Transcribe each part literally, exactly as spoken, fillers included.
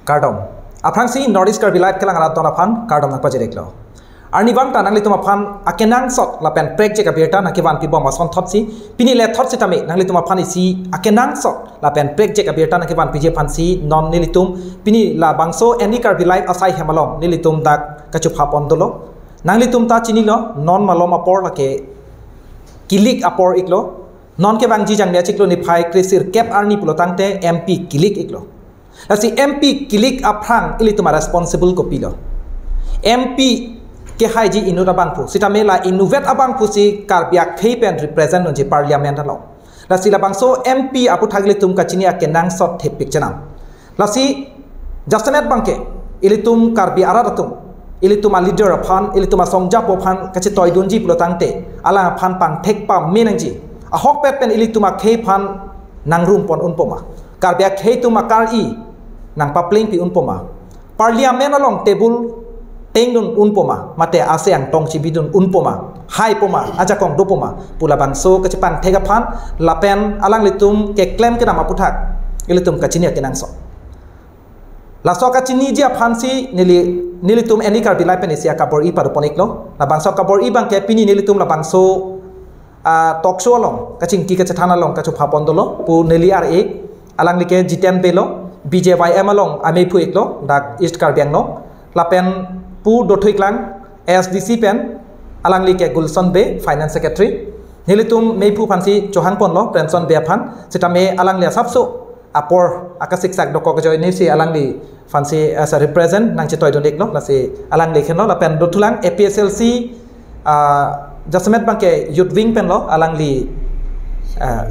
Kardom. Aphrangsi North East Karbi Live kelang arat don aphan kardom nangpajir-iklo. Arnivang ta nanglitum aphan akenangsot lapen prekjak abirta nangkevanpi bom asonthotsi, pini lethot sitame nanglitum aphan isi akenangsot lapen prekjak abirta nangkevanpiji aphansi non nelitum pini labangso Any Karbi Live asai hem along nelitum dak kachupha pon dolo. Nanglitum ta chinilo, non malom apor lake kilik apor-iklo. Non kevangji jangne achiklo niphai kresirkep arni pulo tangte M P kilik-iklo. Lasi M P kilik aphrang ilitum a-responsible kopilo? M P kehaiji inut abangphu, sitame la inutvet abangphusi Karbi akhei pen represent unji parliament along. Lasi labangso M P aputhak ilitum kachini akenangsot thepik chenam. Lasi jasemet abangke ilitum Karbi arat atum, ilitum a-leader aphan, ilitum asong japo aphan kachetoidunji pulo tangte, alang aphan pangthek pame nangji. Ahokpet pen ilitum akhei aphan nangrum pon unpo ma? Karbi akhei atum akar-i nangpaplengpi unpo ma? Parliament along table tengdun unpo ma? Mate ase angtong chibidun unpo ma? Haipo ma? Ajakong dopo ma? Pu labangso kachepangthek aphan lapen alanglitum keklem kedam aputhak ilitum kachini akenangsot. Laso kachiniji aphansi neli, nelitum Any Karbi Live pen isi akabor-i padopon-iklo. Labangso akabor-i abangke pini nelitum labangso, ah, talk show along kachingki kachethan along kachupha pon dolo pu neli R A, alangli ke Jiten Bey lo, B J Y M along ameiphu-iklo dak East Karbi Anglong. Lapen pu dothuiklang A S D C pen, alangli ke Gulson Bey, Finance Secretary. Nelitum meiphu aphansi chohang ponlo, Premson Bey aphan, sitame alangli asapso apor akasiksak dokok ajoinesi alangli aphansi, eh, sa represent nangchetoidun-iklo, lasi alangli khenlo. Lapen dothulang A P S L C, ah, jasemet abangke youth wing penlo, alangli, ah,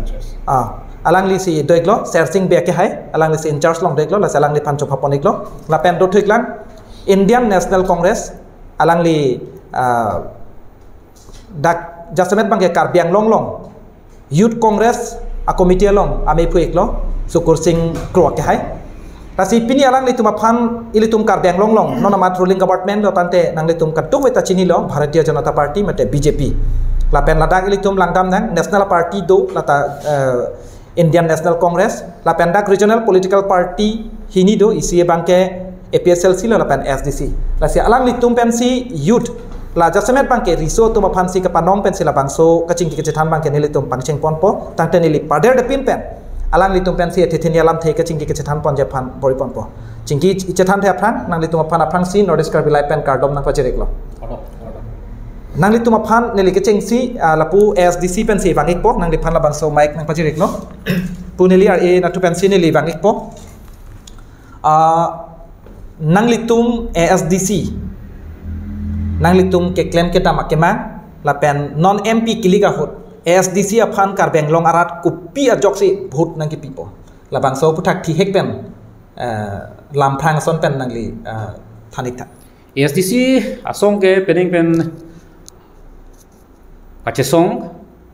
ah, alanglisi do-iklo, Sersing Bey kehai, alanglisi in charge along do-iklo, lasi alangliphan chupha pon-iklo. Lapen dothuiklang Indian National Congress, alangli, ah, dak jasemet abangke Karbi Anglong along Youth Congress a-committee along ameiphu-iklo, Sukur Sing Kro kehai. Lasi pini alanglitum aphan ilitum Karbi Anglong along non amat ruling government lo tangte nanglitum kadokave ta chinilo, Bharatiya Janata Party mate B J P. Lapen ladak ilitum langdamnang national party do, lata, eh, Indian National Congress, lapen dak regional political party hini do, isi abangke A P S L C lo lapen A S D C. Lasi alanglitum pensi youth, la jasemet abangke riso atum aphansi kapanong pensi labangso kachingki kachethan abangke nelitum pangcheng ponpo, tangte neli pader depin pen alanglitum pensi athe theni alamthe kachingki kachethan ponji aphan bor-i ponpo. Chingki ichethan the aphrang, nanglitum aphan aphrangsi North East Karbi Live pen kardom nangpajir-iklo. Nanglitum aphan neli kechengsi, ah, lapu A S D C pensi vang-ikpo, nangliphan labangso mic nangpajir-iklo. Pu neli R A natu pensi neli vang-ikpo. Ah, nanglitum A S D C, nanglitum keklem kedam akemang, lapen non M P kilik ahut, A S D C aphan Karbi Anglong arat kopi ajoksi vote nangkepipo? Labangso aputhak thihek pen, eh, lamphrang ason pen nangli, eh, than-iktha. A S D C asong ke penang pen kachesong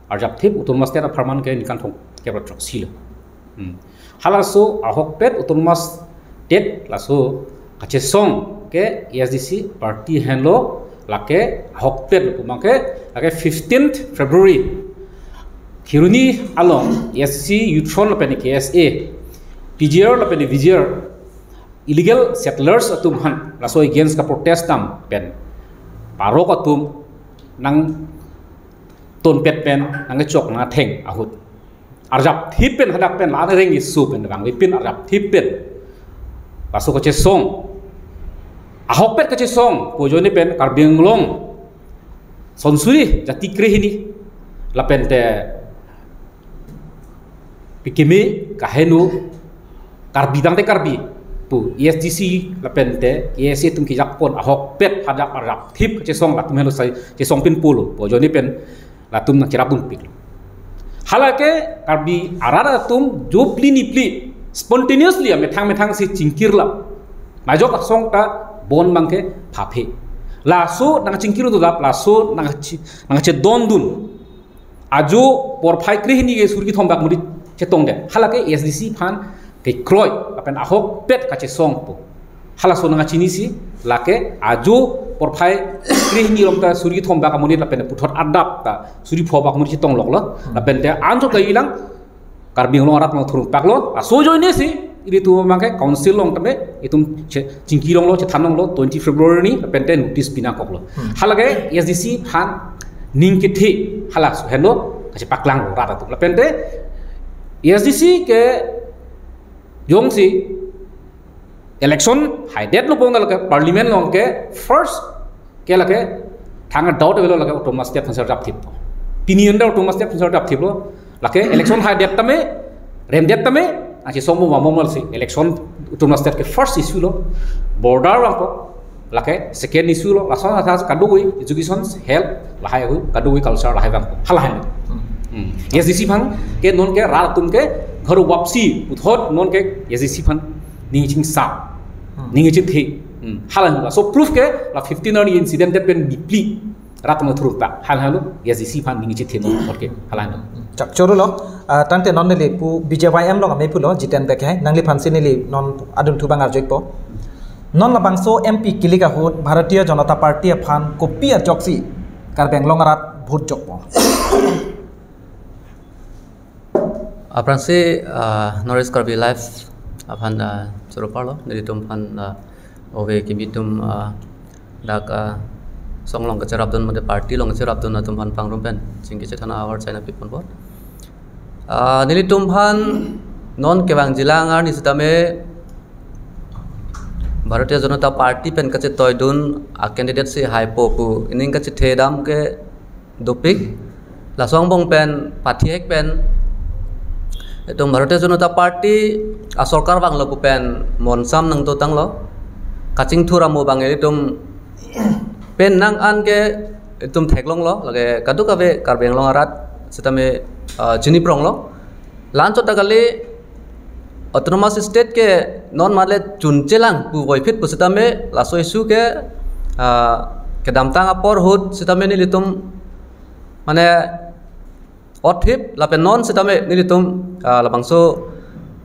arjapthip Autonomous State apharman ke ningkan thomkep ra throksi lo. Hmm. Halaso ahokpet Autonomous State laso kachesong ke A S D C party henlo, lake ahokpet lo pu abangke lake fifteenth February Kheroni along A S D C Youth Front lapen K S A, P G R lapen V G R illegal settlers atum aphan laso against kaprotest dam pen parok atum nangtonpet pen nangkechok nangtheng ahut, arjapthip pen hadak pen la-an areng issue pen vangvepin arjapthip pen laso kachesong, ahokpet kachesong pu ajoine pen Karbi Anglong sonsuri jati krehini lapen te pikimi kaheno Karbi tangte Karbi pu A S D C lapen te K S A atum kejakpon ahokpet hadak arjapthip kachesong latum henlo sai chesong pin pulo pu ajoine pen latum nangcherapdunpiklo. Halake Karbi arat atum jopli nipli spontaneously amethang methang si chingkirlap. Majok asong ta bon abangke phaphe. Laso nangchingkir dodap, laso nangchi-, nangchedondun ajo porphai krehini ke suri kethom bak monit chetongdet. Halake A S D C aphan kekroi lapen ahokpet kachesong pu. Halaso nangchinisi lake ajo porphai krehini rom ta suri kethom bak monit lapen puthot adap ta suri pho bak monit chetong loklo. Hmm. Lapen te anso kailang Karbi Anglong arat nangthurung paklo. Laso ajoinesi Ri tu abang ke council along tame itum che-, chingki longlo, chethan longlo, twenty February ni, lapen te notice pinangkoklo. Hmm. Halake A S D C aphan ning kethe, hala suhenlo, kachepaklanglo rat atum. Lapen te A S D C ke jongsi election haidetlo pon lake parliament along ke first ke lake thang doubt avelo lake autonomous state aphan si rapthip. Pini anda autonomous state aphan si rapthiplo. Lake election haidet tame, remdet tame, achi somo mamo mal si election autonomous state ke first issue lo, border vangpo. Lake second issue lo, lason atas kadokave education, health, lahai hui, kadokave culture lahai vangpo. Halahai lo. Hmm. Hmm. A S D C aphan ke non ke rat atum ke ghar wapsi puthot non ke A S D C aphan ning chingsa. Hmm. Ning chethe. Hmm. Halahai lo. So proof ke la fifteen arni incident det pen bipli rat atum thurta. Halahai lo, A S D C aphan ning chethe non. Okay. Halahai lo. Chak choro lo. Ah, tangte non neli pu B J Y M along ame pulo, Jiten Bekhai. Nangliphan si neli non adun thu abang arju-ikpo. Non labangso M P kilik ahut Bharatiya Janata Party aphan kopi ajoksi Karbi Anglong arat vote jokpo? Aphrangsi, ah, North East Karbi Live aphan, ah, choro parlo, nelitum aphan, ah, ove kimi atum, ah, dak, ah, song along kacherapdun mate party along kacherapdun atum aphan pangrum pen chingki chethan awar china piponpo. Ah, nelitum aphan non kevangjilang arni sitame Bharatiya Janata Party pen kachetoidun a candidate si haipo pu ining kachethedam ke dopik. Laso angbong pen pathihek pen itum Bharatiya Janata Party asorkar vanglo pu pen monsam nangdotanglo. Kachingthur amo abang itum pen nang-an ke itum theklonglo, lake kadokave Karbi Anglong arat sitame, ah, chinipronglo. La-anchot ta kali autonomous state ke non male chunchelang pu voiphit pusitame laso issue ke, ah, kedamtang apor ahut sitame nelitum mane othip lapen non sitame nelitum, ah, labangso,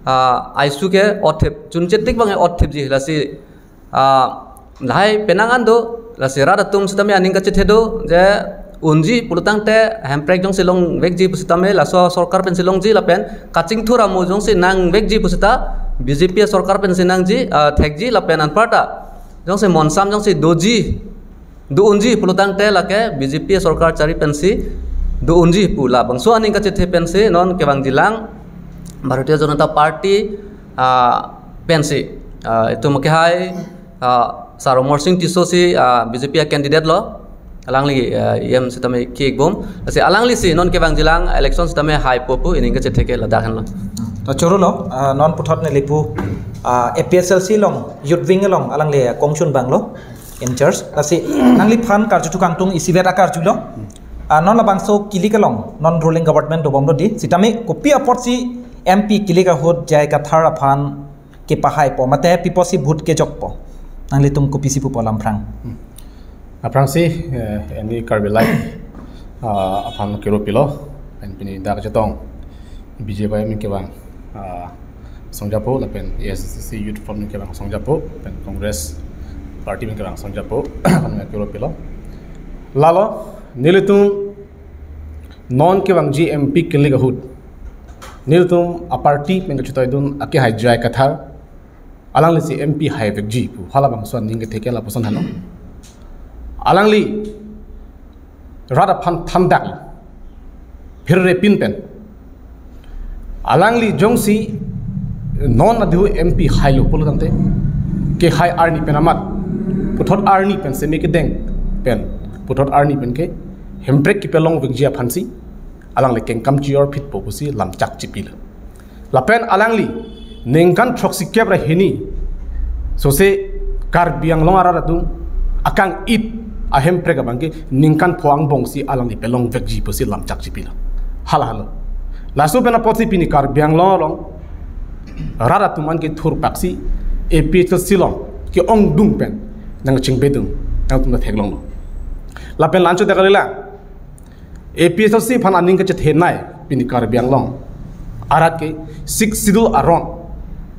ah, issue ke othip chunchetik abang othipji lasi ah, lahai penang an do, lasi rat atum sitame aning kachethe do, je unji pulotangte hemprek jongsi longvekji pusitame, laso sorkar pensi longji lapen kachingthur amo jongsi nangvekji pusita, B J P sorkar pensi nangji, ah, thekji lapen anparta jongsi monsam jongsi doji, do-unji pulotangte lake B J P sorkar chari pensi do-unji pu labangso aning kachethe pensi non kevangjilang Bharatiya Janata Party, ah, pensi, ah, itum ke hai, ah, Sar Amarsing Tisso si, ah, B J P a candidate lo, alangli, ah, E M sitame kikbom, lasi alangli si non kevangjilang election sitame haipo pu ining kachethe ke ladak henlo. To choro lo, ah, non puthot neli pu, ah, A P H L C along, youth wing along, alangli, ah, kongchun abang lo, in charge. Lasi nangliphan karju thu kangtung isivet akarju lo. Ah, non labangso kilik along, non ruling government dobom lo di. Sitame kopi apotsi M P kilik ahut J I Kathar aphan kepahaipo, mate pi apotsi vote kejokpo? Nanglitum kopisi pupo lam aphrang? Hmm. Aphrangsi, eh, N E Karbi Live, ah, aphan kero pilo, pen pini dak chetong B J Y M kevang, ah, songjapo, lapen A S D C Youth Forum kevang songjapo, pen Congress Party kevang songjapo, aphan kero pilo. Lalo, nelitum non kevangji M P kilik ahut, nelitum a party pen kachetoidun akehai J I Kathar, alangli si M P haivekji pu halabangso aning kethe ke lapuson henlo. Alangli rat aphan thandaklo, pherere pin pen. Alangli jongsi non adihu M P hailo pulotangte, kehai arni pen amat, puthot arni pen seme kedeng pen, puthot arni pen ke hemprek kepalongvekji aphansi alangli kengkam chior phitpo pusi lamchak chipilo. Lapen alangli ningkan throksikep ra hini sose Karbi Anglong arat atum akang-it ahemprek abang ke ningkan pho angbongsi alangli palongvekji pusi lamchak chipilo. Halahai lo. Laso pen apotsi pini Karbi Anglong along rat atum an kethurpaksi A P H L C along ke-ongdung pen nangchingbedung, nangtum theklonglo. Lapen la-anchot ta kalilang A P H L C aphan aning kachethenei pini Karbi Anglong arat ke Sixth Schedule aron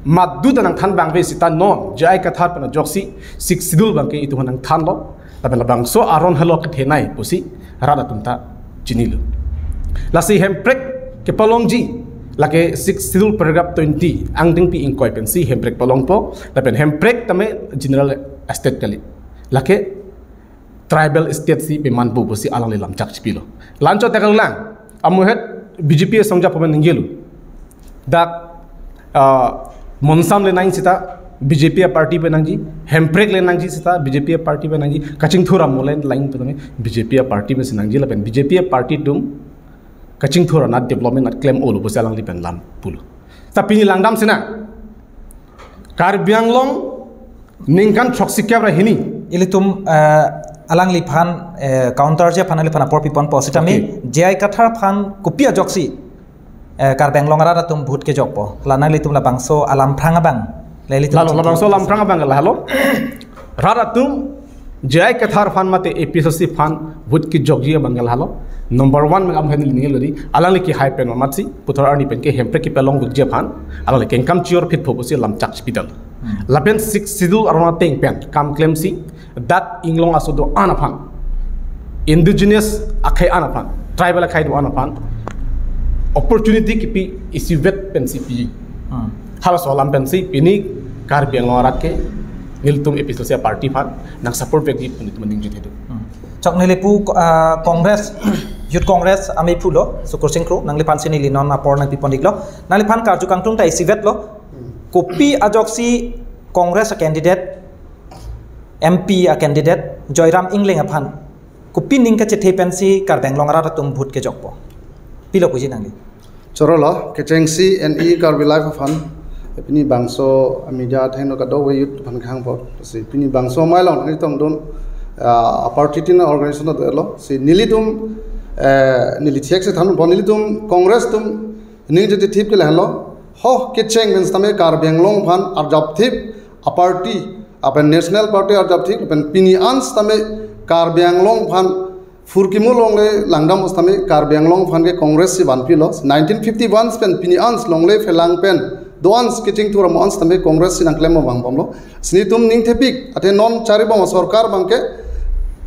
madu ta nangthan abang ave sita non J I Kathar pen ajoksi Sixth Schedule abang ke itum aphan nangthanlo, lapen labangso aron helo kethenei pusi rat atum ta chinilo. Lasi hemprek kepalongji Lake Sixth Schedule paragraph twenty angdengpi ingkoi pensi hemprek palongpo, lapen hemprek tame general estate kali. Lake tribal estate si pemanpo pusi alangli lamchak chipilo. La-anchot ta kalilang, amuhet B J P asong japo pen ningjelo. Dak, ah, Monsam le nang sita B J P a-party pen nangji, hemprek le nangji sita B J P a-party pen nangji, kachingthur amo le lang pen B J P a-party pensi nangji lapen B J P a-party atum kachingthur anat development anat klem-olo pusi alangli pen lam pulo. Ta pini langdam sina Karbi Anglong ningkan throksi kep ra hini. Ilitum, eh, alangliphan, eh, counter ji aphan nangliphan apor piponpo sitame, okay, J I Kathar aphan kopi ajoksi, eh, Karbi Anglong arat atum vote kejokpo. La nanglitum labangso alam phrang abang. La ilitum Lalo, chingki labangso alam phrang abang lahelo. Rat atum J I Kathar aphan mate A P H L C aphan vote kejokji abang lahelo. Number one mengam hen ningjelo di. Alangli kehai pen amatsi puthot arni pen ke hemprek kepalongdukji aphan alangli kengkam chior phitpho pusi lamchak chipidal. Hmm. Lapen Sixth Schedule arong ateng pen kam klemsi dak inglong aso do-an aphan, indigenous akhei an aphan, tribal akhei do-an aphan opportunity kipi isivet pensi pi. Hmm. Halaso alam pensi pini Karbi Anglong arat ke nelitum A P H L C a-party aphan nang support vekji pu nelitum ningje thedo. Hmm. Chok neli pu, ah, Congress, Youth Congress amei pulo, Sukursing Kro, nangliphan si neli non apor nangpipon-iklo. Nangliphan karju kangtung ta isivetlo. Kopi ajoksi Congress a-candidate, M P a-candidate, Joyram Engleng aphan kopi ning kachethe pensi Karbi Anglong arat atum vote kejokpo? Pilo puji nangli. Chorolo, kechengsi N E Karbi Live aphan, pini bangso media athengno kadokave youth aphan kehangpo. Si pini bangso amei along nangtongdun, ah, a-party tin organization do-etlo. Si nelitum, eh, neli chek si thanpo, nelitum Congress atum ningje thip ke lahenlo. Ho kecheng pen sitame Karbi Anglong aphan arjapthip a-party, lapen National Party arjapthip, lapen pini an sitame Karbi Anglong aphan phurkimo longle langdam sitame Karbi Anglong aphan ke Congress si vanpilo. Nineteen fifty-one pen pini an longle phelang pen do-an kachingthur amo an sitame Congress si nangklem abang bomlo. Si nelitum ning thepik, athe non charibom sorkar abang ke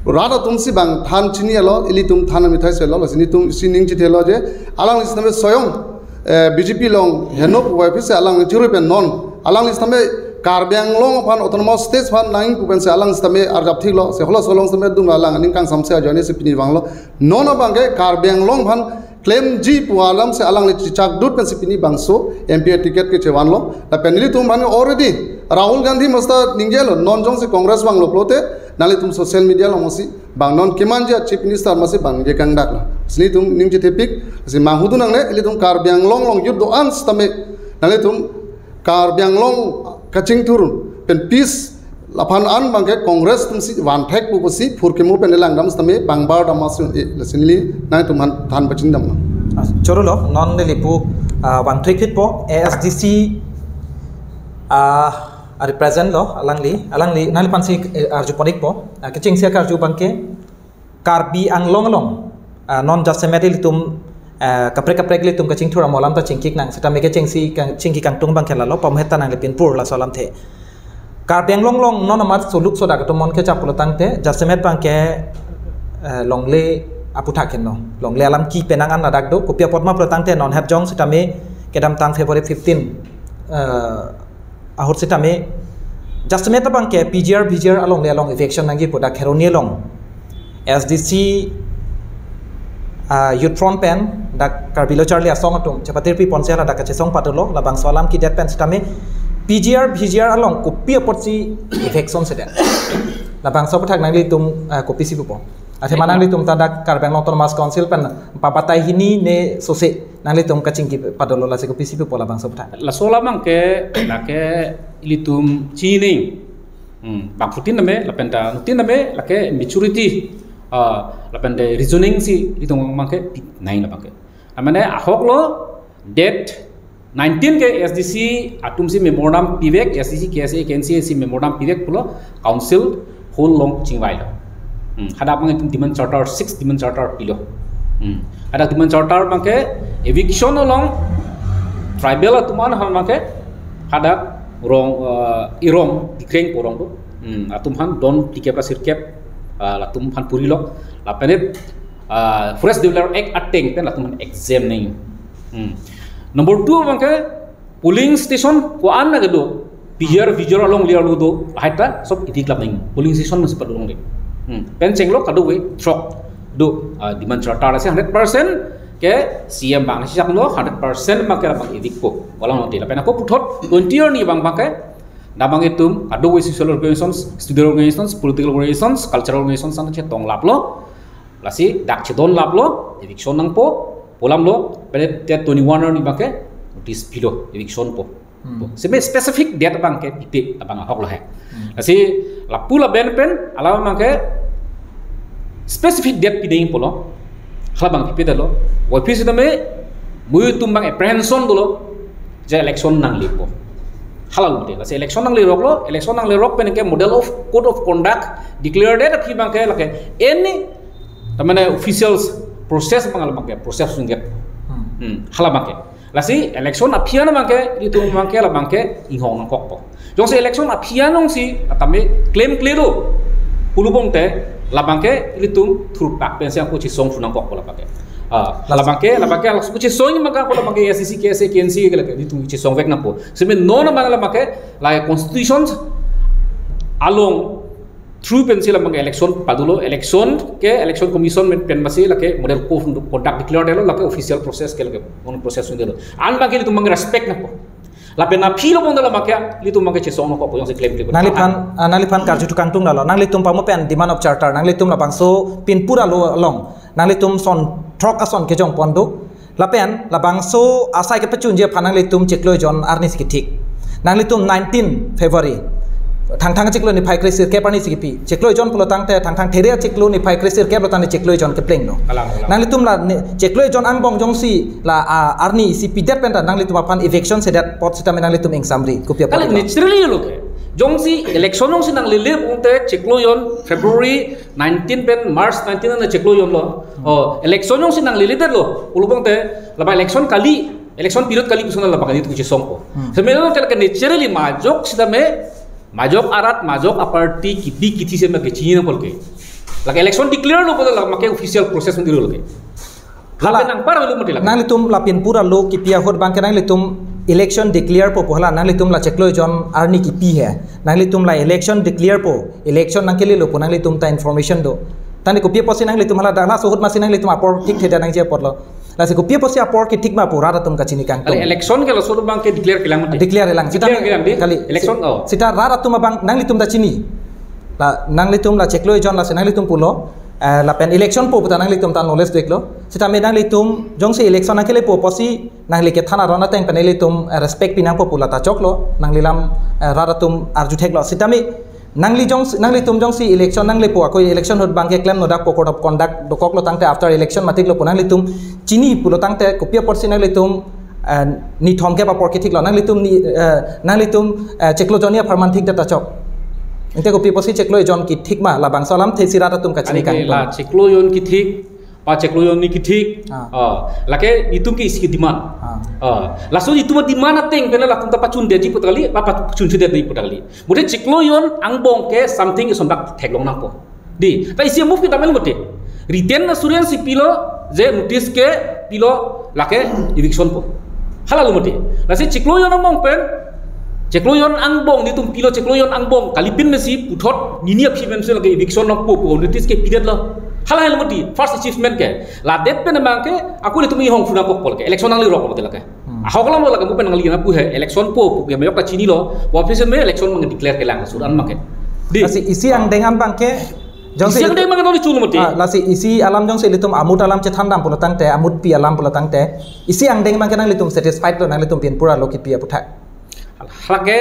rat atum si bang than chinilo, ilitum than amethai selo, si nelitum si ning chithelo je, alangli sitame soyong, eh, B J P along heno puvoiphit si alang chirui pen non, alangli sitame Karbi Anglong aphan autonomous state aphan nang pu pensi alang sitame arjapthiplo, si halaso along sitame dum alang aning kangsamse ajoine si pini vanglo. Non abang ke Karbi Anglong aphan klemji pu alam si alangli chichak dut pensi pini bangso M P a-ticket kechevanlo. Lapen nelitum aphan already Rahul Gandhi masta ningjelo, non jongsi Congress vanglo pulote nanglitum social media along masi bang non kemanji a-Chief Minister masi bang je kangdaklo. Si nelitum ning chethepik, si manghudun nangne, ilitum Karbi Anglong along youth do-an sitame nanglitum Karbi Anglong kachingthur pen peace laphan an abang ke Congress atum si vanthek pu pusi phurkimo pen langdam sitame bang bar dam asun e, lasi neli nangtum aphan than pachindamlo. Ah, chorolo, non neli pu, ah, vangthu-ikphitpo, A S D C, ah, a-represent lo, alangli, alangli, nangliphan si, eh, arjupon-ikpo, ah, kechengsi akarju abang ke, Karbi Anglong along, ah, non jasemet ilitum, ah, kaprek kaprek ilitum kachingthur amo alam ta chingki nang, sitame kechengsi kang-, chingki kangtung abang ke lalo, pamhet ta nangli pinpur laso alamthe. Karbi Anglong along non amat suluk sodak atum mon kechap pulo tangte, jasemet abang ke, eh, longle aputhak henlo. Longle alam ki penang an ladak do, kopi apot ma pulo tangte non het jong sitame kedamtang February fifteen, eh, ahut sitame, jasemet abang ke P G R, V G R alongle along eviction nangji pu dak Kheroni along S D C, ah, Youth Front pen dak Karbi Lo Charli Asong atum chepatirpi ponsi ladak kachesong padolo, labangso alam kidet pen sitame P G R, V G R along kopi apotsi eviction sedet. Labangso aputhak nanglitum, ah, kopisi pupo? Athema nanglitum ta dak Karbi Anglong Autonomous Council pen pabatai hini ne sose nanglitum kachingki padolo, lasi kopisi pupo labangso aputhak? Laso alam abang ke, lake ilitum chining. Hmm, bangphutin name, lapen ta nutin name, lake maturity, ah, lapen de reasoning si ilitum abang ke pi-, nai labang ke. Amane ahok lo, date nineteen ke S D C atum si memorandum pivek, S D C, K S A, K N C A si memorandum pivek pulo, council hall along chingvailo. Hmm, hadak abang itum demand charter, six demand charter pilo. Hmm, hadak demand charter abang ke eviction along tribal atum an aphan abang ke hadak rong, eh, irong, Dikreng pu rong do. Hmm, atum aphan don phlikep ra sirkep, eh, latum aphan purilo. Lapen, eh, Forest Development Act ateng pen latum aphan exempt nangji. Hmm. Number two abangke polling station ko-an na kedo, P G R, V G R along liar lo do, lahai ta sob evict lap nang. Polling station masi padu longle. Hmm. Pen chenglo kadokave throk do, ah, demand charter ase hundred percent ke C M abang si chaklo, hundred percent abangke labang evictpo. Walang hotel. Pen ako puthot twenty arni abang abangke, damang itum kadokave social organizations, student organizations, political organizations, cultural organizations an chetong laplo. Lasi dak chedon laplo, eviction nangpo, pu alam lo, pen te twenty-one arni abangke notice pilo, evictionpo. Hmm. Seme specific date abangke pipe, abang ahok lo he. Hmm. Lasi lapu lapen pen alam abangke specific date piding pulo, halabang pipedetlo. Wai pisi tame, muitum abang apprehension dolo, je election nanglepo. Hala lo de, lasi election nangle roklo, election nangle rok pen ke model of code of conduct declare det aphi abangke lake any, tamane officials process abang halabangke, process sungget. Hmm. Hmm, halabangke. Lasi election aphi an abangke, itum abangke labangke inghong nangkokpo. Jongsi election aphi an jongsi atame claim kle do pulo pute, labangke itum thurpak pensi ako chesong phu nangkokpo labangke. Ah, labangke, labangke ako chesong maka ako labangke A I C C, K S A, K N C ke lake itum chesongvek nangpo. Seme non abang labangke la constitution along through pensi labangke election padulo, election ke election commission pen, pen masi lake model code of conduct declare detlo, lake official process ke lake on process detlo. An abangke itum abang respect nangpo. Lapen aphi lo pute labangke, itum abangke chesong nangkokpo jongsi claim kle. Nangliphan, ah, nangliphan karju tukang tung lalo. Nanglitum pamo pen demand of charter. Nanglitum labangso pinpura lo along. Nanglitum son throk ason kejong pon do. Lapen labangso asai kepachunji aphan nanglitum chiklo ejon arni si kethik. Nanglitum nineteen February. Thangthang chiklo niphai kre sirkep arni si kipi. Chiklo ejon pulo tangte, thangthang there chiklo niphai kre sirkep lo tangte chiklo ejon kepleng lo. Alang, alang. Nanglitum la ne, chiklo ejon angbong jongsi la, ah, arni si pidet pen ta nanglitum aphan eviction sedet apot sitame nanglitum ingsamri. Kopi apot? Kali naturally lo ke. Jongsi election jongsi nanglele pute chiklo ejon February nineteen pen March nineteen an chiklo ejon lo. Oh, election jongsi nanglele detlo pulo pute, labang election kali, election period kali puson labang kali tu chesongpo. Hmm. Seme lo te lake naturally majok sitame, majok arat, majok aparty kipi kithi seme kechini nangpo lake. Lake election declare lo pute labangke official process mati lo lake. Hala. Lapen anpar lo mati lake. Nanglitum la pinpura lo kipi ahut abangke nanglitum election declare po pu hala, nanglitum la chiklo ejon arni kipi he. Nanglitum la election declare po, election nangkele lo pu nanglitum ta information do. Tangte kopi apotsi nanglitum hala dak laso ahut masi nanglitum apor thikthedet nangji apotlo. Lasi kopi apotsi apor kethik ma pu rat atum kachini kangtung. Kali election ke laso ahut abangke declare kelang mati. Declare kelang. Declare kelang di. Kali. Election, oh. Seta rat atum abang nanglitum ta chini. La nanglitum la chiklo ejon lasi nanglitum pulo. Eh, lapen election po pu ta nanglitum ta knowledge do-iklo. Sitame nanglitum jongsi election nangkele po apotsi nangli kethan aron ateng pen ilitum, eh, respect pi nangpo pu la ta choklo. Nangli lam, eh, rat atum arju theklo. Sitame nangli jong, nanglitum jongsi election nangle po, ako election ahut abangke klem nodak po, code of conduct dokok lo tangte after election matik lo pu nanglitum chini pulo tangte kopi apotsi nanglitum, eh, ni thomkep apor kethik lo, nanglitum ni, eh, nanglitum, eh, chiklo ejon arni apharman thikdet ta chok. Ante kopi apotsi chiklo ejon kethik ma, labangso alamthe si rat atum kachini kangtung. Ani ke la chiklo ejon kethik, pa chiklo ejon arni kethik. Ah. Ah, lake itum ke isi demand. Ah. Ah, laso itum demand ateng pen latum ta pachundetji pu ta kali, pa pachunchudetji pu ta kali. Mute chiklo ejon angbong ke something ison dak theklong nangpo. Di, ta isi move kita men mute. Written assurance si pilo, je notice ke pilo, lake eviction po. Hala lo mute. Lasi chiklo ejon angbong pen, chiklo ejon angbong itum pilo, chiklo ejon angbong kalipin mesi puthot nini aphi pensi lake eviction nangpo pu notice ke pidetlo. Hala helo mute, first achievement ke. Ladet pen abangke, ako itum inghong phu nangkokpo lake. Election nangle rok mute lake. Hmm. Ahok alam lo lake mu pen nangli na pu he, election po, pu ke majok ta chinilo, pu aphi seme election abang declare kelang, sur an abangke. Di. Lasi isi angdeng an abangke, jongsi isi angdeng abangke nori chun mati. Ah, lasi isi alam jongsi ilitum amut alam chethan dam pulo tangte, amutpi alam pulo tangte, isi angdeng abangke nanglitum satisfied lo, nanglitum pinpura lo kipi aputhak. Lake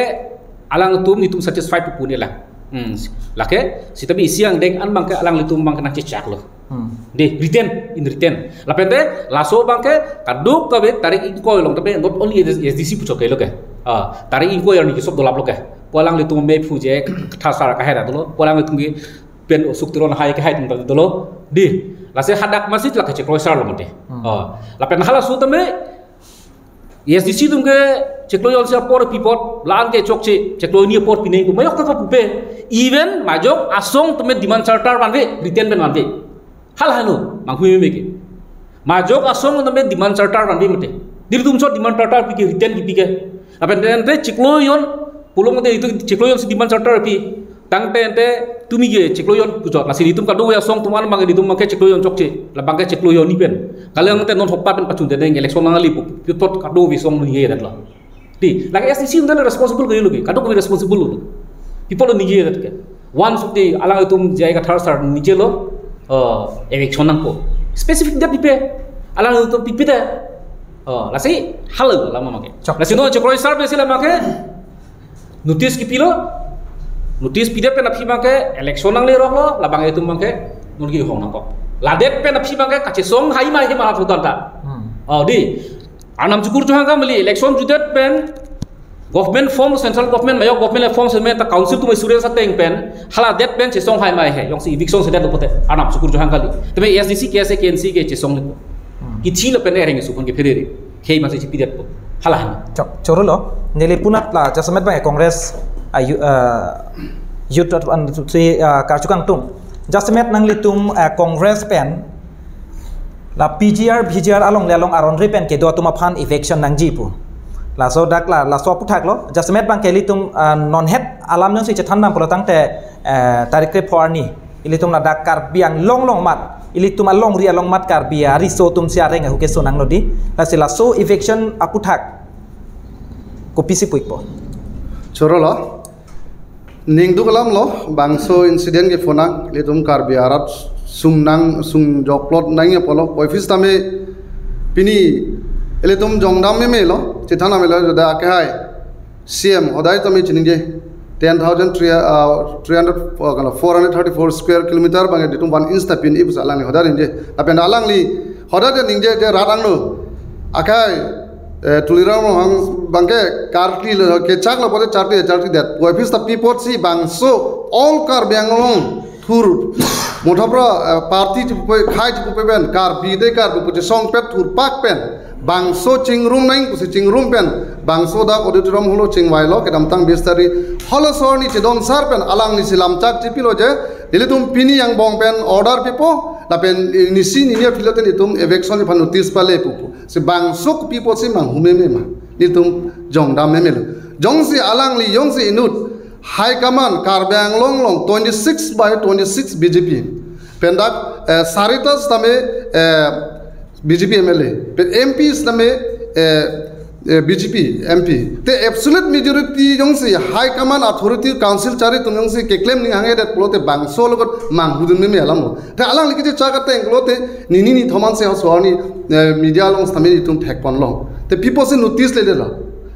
alangtum itum satisfied pu pu ne lang. Hmm. Lake, sitame isi angdeng an abangke alanglitum abangke nangchechak lo. Hmm. Di, written, in written. Lapen te, laso abangke, kadokave tarik ingkoi along, tapi not only S D C pu chok ke lo ke. Ah, tarik ingkoi arni ke sob dolap lo ke. Pu alanglitum me phu je, thasar kahera dolo. Pu alanglitum ke pen osuk turon hai ke hai tum dolo. Di, lasi hadak masi lake chiklo sar lo mate. Hmm. Ah, lapen halaso tame, S D C atum ke chiklo ejon si apor pi apot, la-an ke chokche, chiklo arni apor pineng pu, majok ta pupe. Even majok asong tame demand charter vanve, written pen vanve. Hala helo, manghu meme ke. Majok asong tame demand charter vanve mate. Nelitum chot demand charter pi ke, written kipi ke. Lapen ante chiklo jon pulo mate itum chiklo jon si demand charter pi. Tangte ante tumi ke chiklo jon puchot. Lasi nelitum kadokave asong atum an abang nelitum abangke chiklo jon chokche. Labangke chiklo jon ni pen. Kali ante non hokpa pen pachun teneng election nangli pu. Puthot kadokave asong ningje det lo. Di, lake A S D C un responsible ke lo ke. Kadokave responsible lo. People lo ningje det ke. Once of the alanglitum J I Kathar sir ningje lo, uh, eviction nangpo. Specific date pipe. Alanglitum pipe de. Oh, lasi halo lama make. Chok. Lasi non chiklo jon sir pe si lama ke notice kipilo. Notice pidet pen aphi make election nanglerok lo, labang itum make non kehong nangkok. Ladet pen aphi make kachesong hai mai he mahat hutan ta. Hmm. Oh, di. Arnam chukur chuhang kali election judet pen government form, central government, mayo government form semet ta council atum students ateng pen, haladet pen chesong hai mai he, jongsi eviction sedet lo pote, arnam chukur chuhang kali. Teme A S D C, K S A, K N C ke chesong lo. Hmm. Kithi lo pen ereng isu pon ke pherere. Khei masi chipidet po. Hala han. Chok, choro lo. Neli punat la, jasemet bang Congress, ah, yu-, ah, youth at-, an, si, ah, karchukang tung. Jasemet nanglitum, ah, Congress pen, la P G R, V G R along le along aron ri pen kedo atum aphan eviction nangji pu. Laso dak la, laso aputhak lo. Jasemet bang ke ilitum, ah, non het alam jongsi chethan dam pulo tangte, eh, tarik krepho arni. Ilitum ladak Karbi Anglong along mat. Ilitum alongri along mat Karbi ariso atum si areng ahu keso nanglo di. Lasi laso eviction aputhak kopisi pu-ikpo. Choro lo. Ningduk alam lo, bangso incident ke phonang, ilitum Karbi arat sungnang, sungjoklot nangji apotlo, puvoiphit tame pini ilitum jongdam meme lo, chethan meme lo, jada akehai C M hodai tame chiningje, ten thousand three, uh, three hundred, uh, kana four hundred thirty-four square kilometer bang ilitum one inch ta pin-i pusi alangli hodai ningje. Lapen alangli hodai ningje je rat angno. Akai, eh, Tuliram Ronghang bangke karkli lo, kechak lo pote charkli, charkli det. Puvoiphit ta pi apotsi bangso all Karbi Anglong thur, mothapra, eh, party chipupe, khei chipupe pen, Karbi de Karbi pu chesong pet thurpak pen, bangso chingrum nang pusi chingrum pen, bangso dak auditorium hall chingvailo, kedamtang bis tarik, halaso arni chedon sar pen, alangli si lamchak chipilo je, ilitum pini angbong pen order pipo, lapen nisi nini aphi lote nelitum eviction aphan notice pale pupo. Si bangso kopi apotsi manghu meme ma. Nelitum jongdam meme lo. Jongsi alangli, jongsi inut, high command, Karbi Anglong along twenty-six by twenty-six B J P. Pendak, eh, saritas tame, eh, B J P M L A. Pen M P tame, eh, eh, B J P M P. Te absolute majority jongsi high command authority council chari atum jongsi keklem ning hanghe det pulote bangso logot manghudun meme alam lo. Te alangli kechechak ateng pulote nini nithom an si halaso arni, eh, media along tame nelitum thekponlo. Te pi apotsi notice lele lo.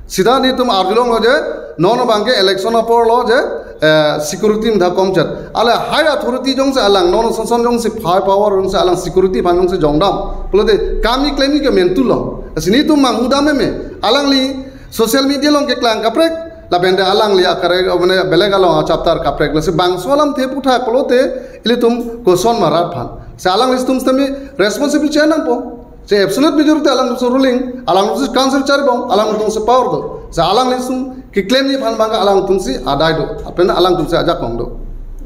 Sida nelitum arjulonglo je, non bangke election apor lo je, eh, security mtha komchet. Ale high authority jongsi alang, non sonson jongsi high power jongsi alang security aphan jongsi jongdam pulote kam keklem ke mentu lo. Lasi nelitum manghudam meme. Alangli social media along keklang kaprek, lapen te alangli akare, mane belek along achaptar kaprek. Lasi bangso alamthe aputhak pulote ilitum koson marat aphan. Si alanglitum tame responsible chenangpo. Si absolute majority alangtum si ruling, alangtum si council charibom, alangtum si power do. Si alanglitum keklemji aphan bangke alangtum si adai do. Lapen alangtum si ajakong do.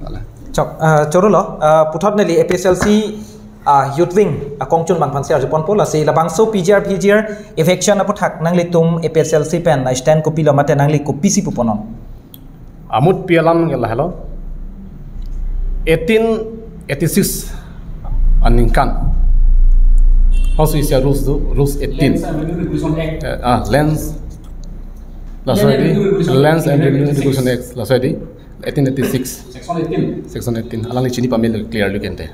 Ala. Chok, eh, choro lo, eh, puthot neli A P H L C, ah, youth wing akongchun bang aphan si arjuponpo, lasi labangso P G R, V G R eviction aputhak nanglitum A P H L C pen, ah, stand kopilo mate nangli kopisi puponon? Amut pi alam ke lahelo. Eighteen eighty-six aningkan. House isi rules do, rules eighteen. Lands and Revenue Regulation Act. Eh, ah, lands. Laso Land and di, Revenue Regulation Lands and Act. Revenue Regulation Act. Laso di, eighteen eighty-six. Section eighteen. Section eighteen. Alangli chini pamil clear lo kente.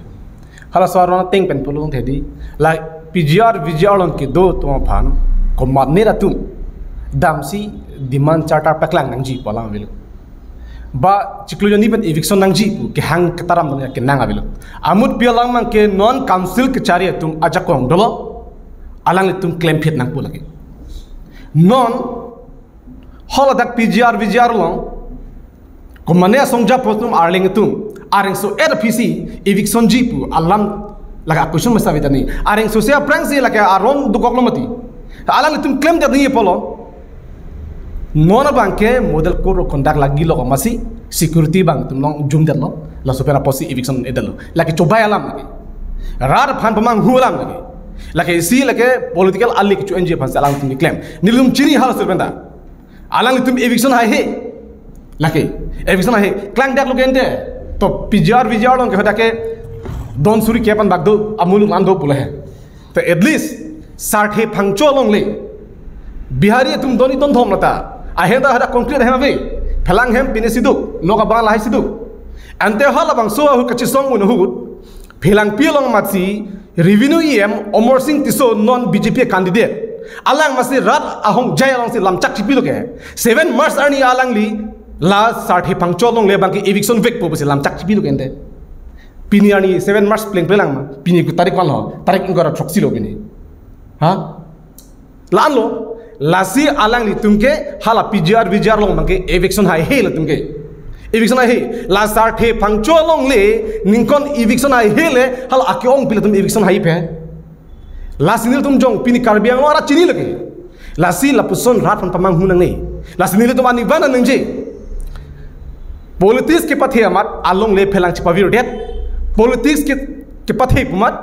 Halaso aron ateng pen pulo tangte di, la P G R, V G R along kedo atum aphan, komatne atum damsi demand charter paklang nangji pu alam avelo. Ba chiklo jon ni pen eviction nangji pu kehang ketaram nang kenang avelo. Amut pi alam abangke non council kechari atum ajakong dolo, alanglitum klemphit nangpo lake. Non haladak P G R, V G R along, komatne asong japo atum, arleng atum, areng so er aphi si eviction ji pu alam lake a-question masa vetani. Areng so se aphrang si lake aron dokok lo mati. Alanglitum klemdet nangji apotlo. Non abangke model code of conduct lagi lo ko masi security abang atum along jumdetlo. Laso pen apotsi eviction edetlo. Lake chobai alam lake. Rat aphan pamanghu alam lake. Lake isi lake political ali kecho-enji aphansi alangtum keklem. Nelitum chini halaso pen ta. Alanglitum eviction haihe. Lake eviction haihe. Klangdak lo ke ante. To P G R V G R along ke hadak ke don suri ke pan bak do amuluk an do pulo he. To at least Sarthe Phangcho along le Bihari atum don-i donthom lata. Ahem ta hadak concrete ahem ave. Phelang hem pine si do. Nok abang lahai si do. Ante halabangso ahut kachisong un ahut Phelangpi along amatsi Revenue E M Amarsing Tisso non B J P candidate. Alang amatsi rat ahongjai alongsi lamchak chipilo ke. Seven March arni alangli la Sarthe Phangcho along le abangke eviction vekpo pusi lamchak chipilo ke ante. Pini arni seven March plengple lang ma. Pini ko tarik ko-an lo? Tarik ingkoi ra throksi lo pini. Ha? La-an lo, lasi alanglitum ke hala P G R V G R along abangke eviction haihe latum ke. Eviction haihe. La Sarthe Phangcho along le ningkan eviction haihe le hala ake-ong pi latum eviction haipe. Lasi nelitum jong pini Karbi Anglong arat chini lake. Lasi lapuson rat aphan pamanghu nangne. Lasi nelitum ani van nangji. Politics kepathe amat along le phelang chepavirdet. Politics ke kepathe pu amat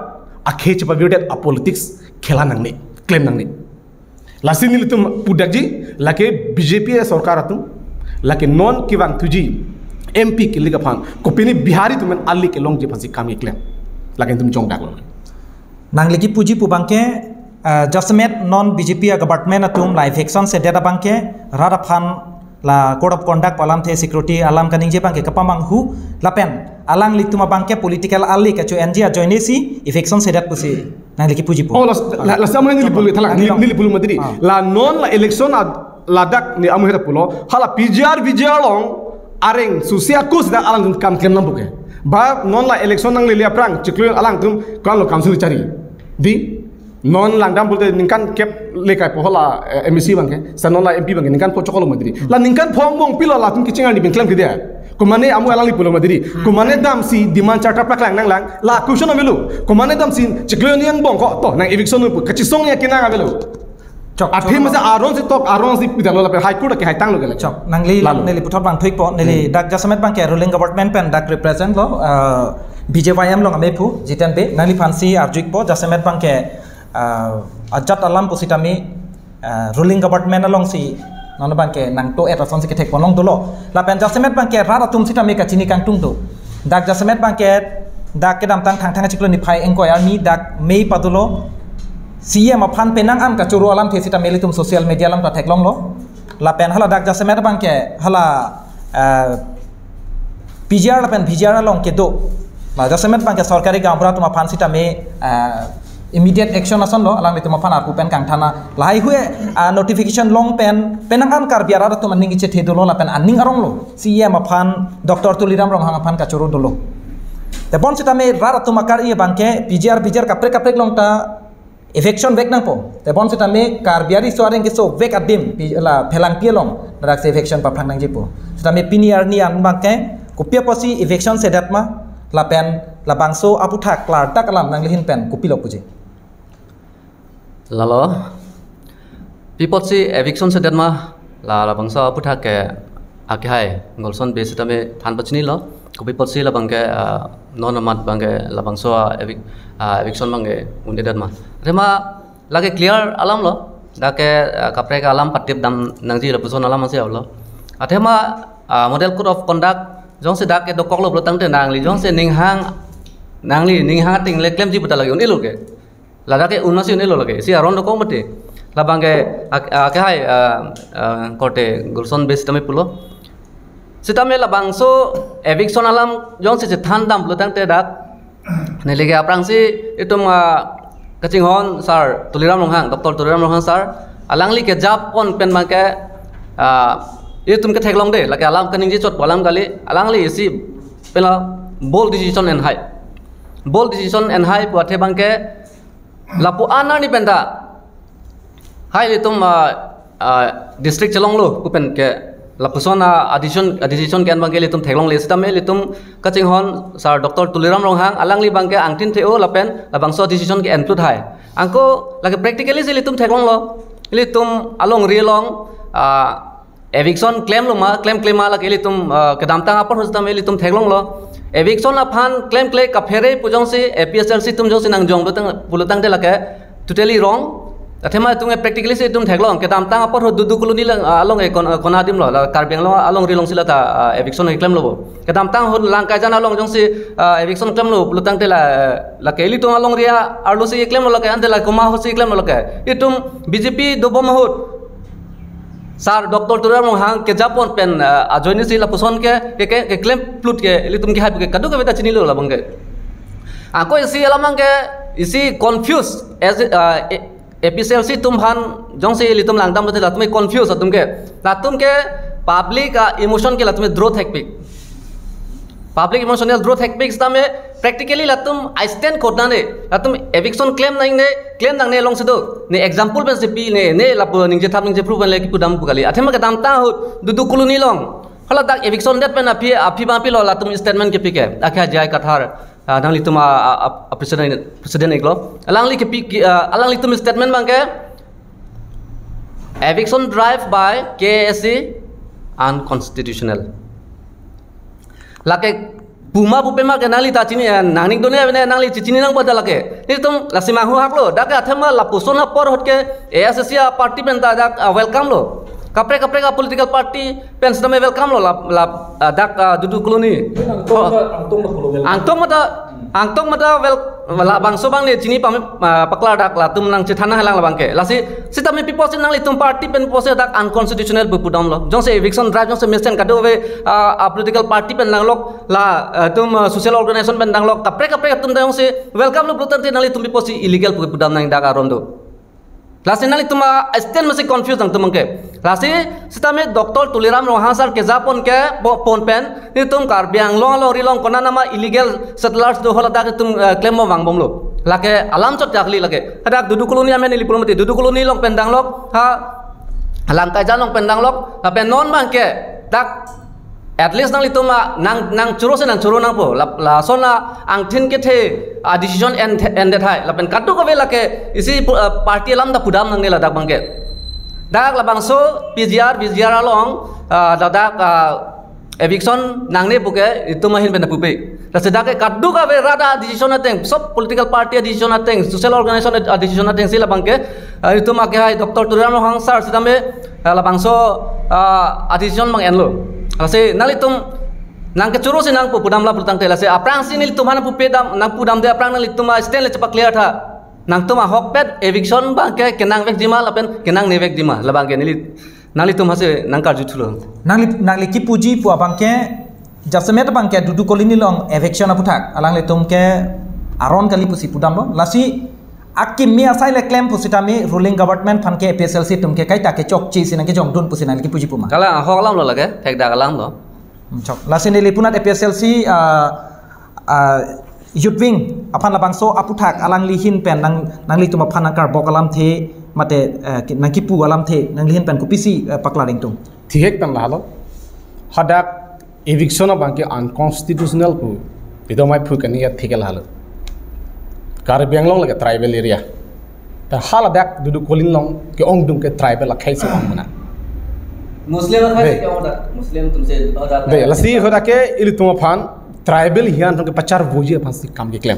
akhei chepavirdet a politics khela nangne, klem nangne. Lasi nelitum pudakji, lake B J P sorkar atum, lake non kevang thuji M P ke-ik aphan, kopine Bihari atum pen ali kelongji aphansi kam keklem. Lake nelitum jongdak lo. Nangli kepuji pu abangke, eh, jasemet non B J P a government atum la eviction sedet abangke, rat aphan la code of conduct pu alamthe security alam kaningje abangke kapamanghu lapen alanglitum abangke political ali kecho-enji ajoine si eviction sedet pusi nangli kepuji pu. Oh, las, la, lasi amu neli pulo thalang, neli, neli pulo matiri. Ah. La non la election ad, ladak ne amu hera pulo. Hala P G R V G R along areng susi akus dak alang kam klem nang buke. Ba non la election nanglele aphrang chiklo alangtum kan lo council chari. Di non langdam pulote ningkan kep lekai po hala, eh, M A C abangke, sa non la M P abangke, ningkan pho choklo matiri. La ningkan pho angbong pilo latum kecheng ani bengklem ke dia. Komane amu alangli pulo matiri. Komane damsi demand charter plak lang nanglang, la question avelo. Komane damsi chiklo ni angbong ko to, nang eviction pu, kachisong ni akenang avelo. Chok, athe chok. Masa aron si tok, aron si pidalo lapen High Court ke haitang lo ke le. Chok, nangli, lalo, neli puthot abang thuikpo, neli, hmm, dak jasemet abangke ruling government pen dak represent lo, eh, B J Y M along amephu, Jiten Bey, nangliphansi arjuikpo, jasemet abangke, eh, ajat alam pusitame, eh, ruling government alongsi, non abangke nangto-et asonsi kethek ponlong dolo. Lapen jasemet abangke rat atum sitame kachini kangtung do. Dak jasemet abangke, dak kedamtang Thangthang achiklo niphai ingkoi arni dak May padolo, C E M aphan penang an kachoro alamthe sitame ilitum social media alam ta theklonglo. Lapen hala dak jasemet abangke hala, eh, P G R lapen V G R along kedo. La jasemet abangke sorkari gaonbura atum aphan sitame, eh, immediate action asonlo, alanglitum aphan arpu pen kangthana. Lahai hui, ah, notification long pen, penang an Karbi arat atum aning kechethe dolo lapen aning aronglo. C E M aphan, Doctor Tuliram Ronghang aphan kachoro dolo. Te bonsitame rat atum akar-i abangke, P G R, V G R kaprek kaprek along ta eviction vek nangpo. Te bonsitame Karbi ariso areng keso vek adim, pi-, la Phelangpi along, darak si eviction paphrang nangjipo. Sitame pini arni an abangke, kopi apotsi eviction sedet ma, lapen labangso aputhak klardak alam nangli ahin pen kopilo puji? Lalo, pi apotsi eviction sedet ma, la labangso aputhak ke akehai Golson Bey sitame than pachinilo, kopi apotsi labangke, ah, non amat abangke labangso, ah, evic-, ah, eviction abangke un'edet ma. Athema lake clear alam lo, dak ke, ah, kaprek alam patip dam nangji lapuson alam asi lo. Athema, ah, model code of conduct, jongsi dak ke dokoklo pulo tangte nangli, jongsi ninghang, nangli ninghang ating le klemji puta lake un-elo ke. Ladak ke un masi un-elo lake. Si aron dokok mati. Labangke ak-, akehai, ah, ah, korte Golson Bey sitame pulo. Sitame labangso eviction alam jongsi chethan dam pulo tangte dak. Neli ke aphrangsi itum, ah, kachinghon sir Tuliram Ronghang, Doctor Tuliram Ronghang sir. Alangli kejapon pen abangke, ah, itum ketheklongde, lake alam kaningje chot pu alam kali. Alangli isi penla bold decision enhai. Bold decision enhai pu athe abangke lapu-an arni pen ta. Hai ilitum, ah, ah, district chelonglo pu pen ke lapuson a, a decision, a decision ke-en abangke ilitum theklongle sitame ilitum kachinghon sir Doctor Tuliram Ronghang alangli abangke angthin the-o lapen labangso decision ke-en tut hai. Anke lake practically si ilitum theklonglo. Ilitum alongri along, ah, Eviction klemlo ma, klem klem ma lake ilitum, ah, kedamtang apor ahut sitame ilitum theklonglo. Eviction aphan klemkle kaphere pu jongsi A P H L C atum jongsi nangjong pulotang, pulotangte lake totally wrong. Athema itum practically si itum theklong. Kedamtang apor ahut Dudu Colony lang, ah, along e kon-, ah, kona adim lo, la Karbi Anglong alongri alongsi lata, ah, eviction klemlo bo. Kedamtang ahut Langkaijan along jongsi, ah, eviction klemlo pulotangte la, lake ilitum alongri arlo si klemlo lake, ante la komat ahut si klemlo lake. Itum B J P dobom ahut Sir Doctor Tuliram Ronghang kejapon pen, ah, ajoine si lapuson ke, ke, ke, keklem plut ke, ilitum kehai ke, kadokave ta chinilo labang ke. Ako isi alam abang ke, isi confuse, as, ah, A-, A P H L C atum aphan, jongsi ilitum langdam lote latum confuse atum ke. Latum ke public a-emotion ke latum draw thekpik. Public emotional draw thekpik sitame practically latum I stand court nane. Latum eviction klem nangne, klem nangne alongsi do. Ne example pensi pi ne, ne lapu ningje thap ningje proof pen le kipudam pu kali. Athema kedamtang ahut Dudu Colony along. Hala dak eviction det pen aphi, aphi ma pilo latum statement kepi ke. Akha J I Kathar. Ah, nanglitum a, a, a, a president, president iklo. Alangli kepi ke, ah, alanglitum statement abang ke, "Eviction drive by K A A C unconstitutional." Lake puma pupe ma ke nangli ta chini, eh, nangning doni avene nangli chichini nangpo ta lake. Itum lasi manghu haklo. Dak ke athema lapuson apor ahut ke A S A C a party pen ta dak, ah, welcome lo. Kaprek kaprek a political party pen sitame welcome lo la, la, ah, dak, ah, Dudu Colony. Angtong Oh. ta, angtong ta pulo welcome. Angtong mata, angtong mata wel, labangso abang ne chini pame, ah, paklar dak latum nangchethan nanglang labang ke. Lasi sitame pi apotsi nanglitum party pen pi apotsi dak unconstitutional pu pudam lo. Jongsi eviction drive jongsi mesen kadokave, ah, ah, political party pen nanglok la, ah, itum, ah, social organization pen nanglok kaprek kaprek atum ta jongsi welcome lo pulotangte nanglitum pi apotsi illegal pu pudam nang dak aron do. Lasi nanglitum a-stand masi confuse nangtum abang ke. Lasi sitame Doctor Tuliram Ronghang sir kejapon ke bo-, pon pen, itum Karbi Anglong alongri along kona nama illegal settlers do hala dak itum, eh, klem mo vangbomlo. Lake alam chot jakli lake. Hadak Dudu Colony amen ili pulo mati. Dudu Colony along pen danglok, ha Langkaijan along pen danglok, lapen non abang ke dak at least nanglitum a nang, nangchoro si nangchoro nangpo. La, lason a angthin kethe a decision en, endet hai. Lapen kadokave lake isi pu-, eh, party alam ta pudam nangne ladak abang ke. Dak labangso P G R, V G R along, ah, ladak, ah, eviction nangne pu ke itum ahin pen pupe. Lasi dak ke kadokave rat a decision ateng, sob political party a decision ateng, social organization a decision ateng si labang ke, ah, itum akehai Doctor Tuliram Ronghang sir sitame, ah, labangso, ah, a decision abang enlo. Lasi nanglitum nangkechoro si nangpu pudam la pulotangte lasi aphrangsi nelitum aphan pupe dam, nangpudamde aphrang nanglitum a-stand le chepa-clear tha. Nangtum ahokpet eviction abang ke kenangvekji ma lapen kenangnevekji ma labang ke neli, nanglitum hasi nangkarju thulo. Nangli, nangli kipuji pu abang ke jasemet abang ke Dudu Colony along eviction aputhak alanglitum ke aron kali pusi pudamlo. Lasi akimi asai le klem pusitame ruling government aphan ke A P H L C atum ke kaita kechokche si nangkejongdun pusi nangli kipuji pu ma? Kalang ahok alam lo lake, thekdak alam lo. Hmm, chok. Lasi neli punat A P H L C, ah, ah, youth wing aphan labangso aputhak alangli ahin pen nang, nanglitum aphan nangkarbok alamthe mate, eh, ki-, nangkipu alamthe nanglihin pen kopisi, eh, paklar ingtung? Thihek pen lahelo. Hadak eviction abang ke unconstitutional pu pidamai phu kani ya thik lahelo. Karbi Anglong lake tribal area. Ta haladak Dudu Colony along ke-ongdung ke tribal akhei si ong mena. Muslim akhei si Dei. ke-ong dak. Muslim atum si, oh, dak. Dei, lasi hadak ke ilitum aphan tribal hian atum kepacharvoji aphan si kam keklem.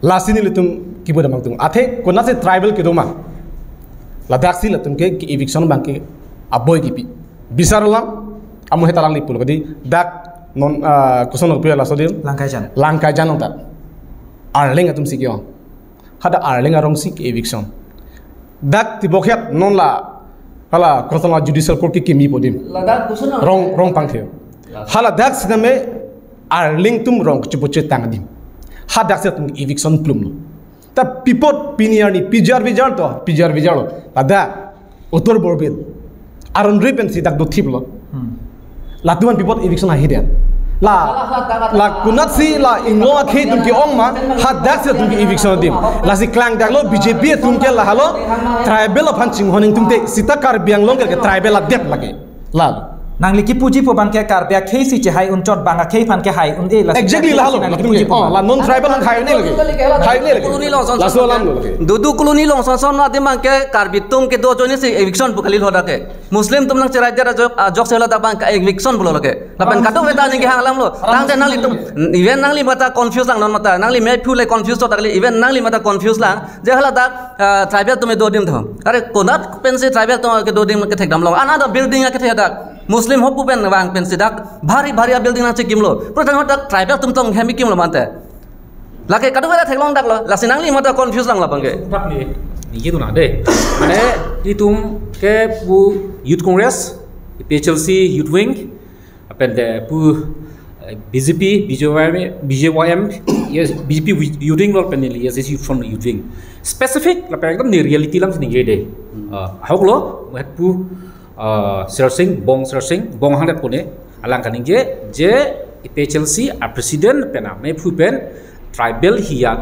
Lasi nelitum kipu damang tung. Athe konatsi tribal kedo ma? Ladak si latum ke, ke eviction abang ke aboi kipi. Bisar alam, amu heta alangli pulo kadi dak non, ah, koson lo puya laso adim? Langkaijan. Langkaijan along ta. Arleng atum si ke-ong. Hadak Arleng arong si ke-eviction. Dak tibokhet non la, hala, koson la judicial court ke kimi po adim. Ladak koson lo? Rong, Rongpangthe. Ya. Haladak sitame Arleng atum rong kechepoche tang adim. Hadak si atum eviction plumlo. Ta pi apot pini arni P G R V G R to, P G R V G R lo. Ladak Utur Borbil. Aron ri pensi dak dothiplo. Hmm. Latum aphan pi apot eviction ahi dia. La, la konatsi la Inglong akhei atum ke-ong ma, hadak si atum ke-eviction adim. Lasi klangdaklo B J P atum ke lahelo, tribal aphan chinghon ingtungte, sita Karbi Anglong ke, ke tribal adet lake. Lalo. Nangli kipuji pu abang ke Karbi akhei si chehai unchot, bang akhei aphan kehai un-e, lasi Exactly, akhei lahelo, si nangli lahelo, kipuji pu oh, abang. La non tribal kehai un-e lake. Haiun-e lake. Colony along Laso alam lo lake. Dudu colony along son son adim abang ke Karbi atum kedo ajoine si eviction pu kali lo dak ke. Muslim atum nangcheraidet ajok, ajok si haladak abang ke eviction pulo lake. Lapen kadokave ta ningke hang alam lo. Tangte nanglitum, even nangli mata confuse lang non mata. Nangli mephu le confuse to ta kali, even nangli mata confuse lang. Je haladak, ah, tribal atum kedo adim tho. Are konat pensi tribal atum kedo adim kethek damlong. Another building akethek dak. Muslim ho pu pen vang pensi dak bhari bhari a-building nangchekimlo. Pura tang dak tribal atum tong hem kimlo mante. Lake kadokave ta theklong dak lo. Lasi nangli mata confuse lang labang ke. Dak ni, ni gitu na de. Mane itum ke pu Youth Congress, A P H L C Youth Wing, lapen de pu, eh, B J P, B J Y M, B J Y M, yes, B J P Youth Wing lo lapen neli S S Youth Front Youth Wing. Specific lapen ekdom ni reality alam si ningje de. Ah, ahok lo, het pu, ah, Sersing, Bong Sersing, Bong hangdet pune, alang kaningje, je A P H L C a-president pen amephu pen tribal hiat,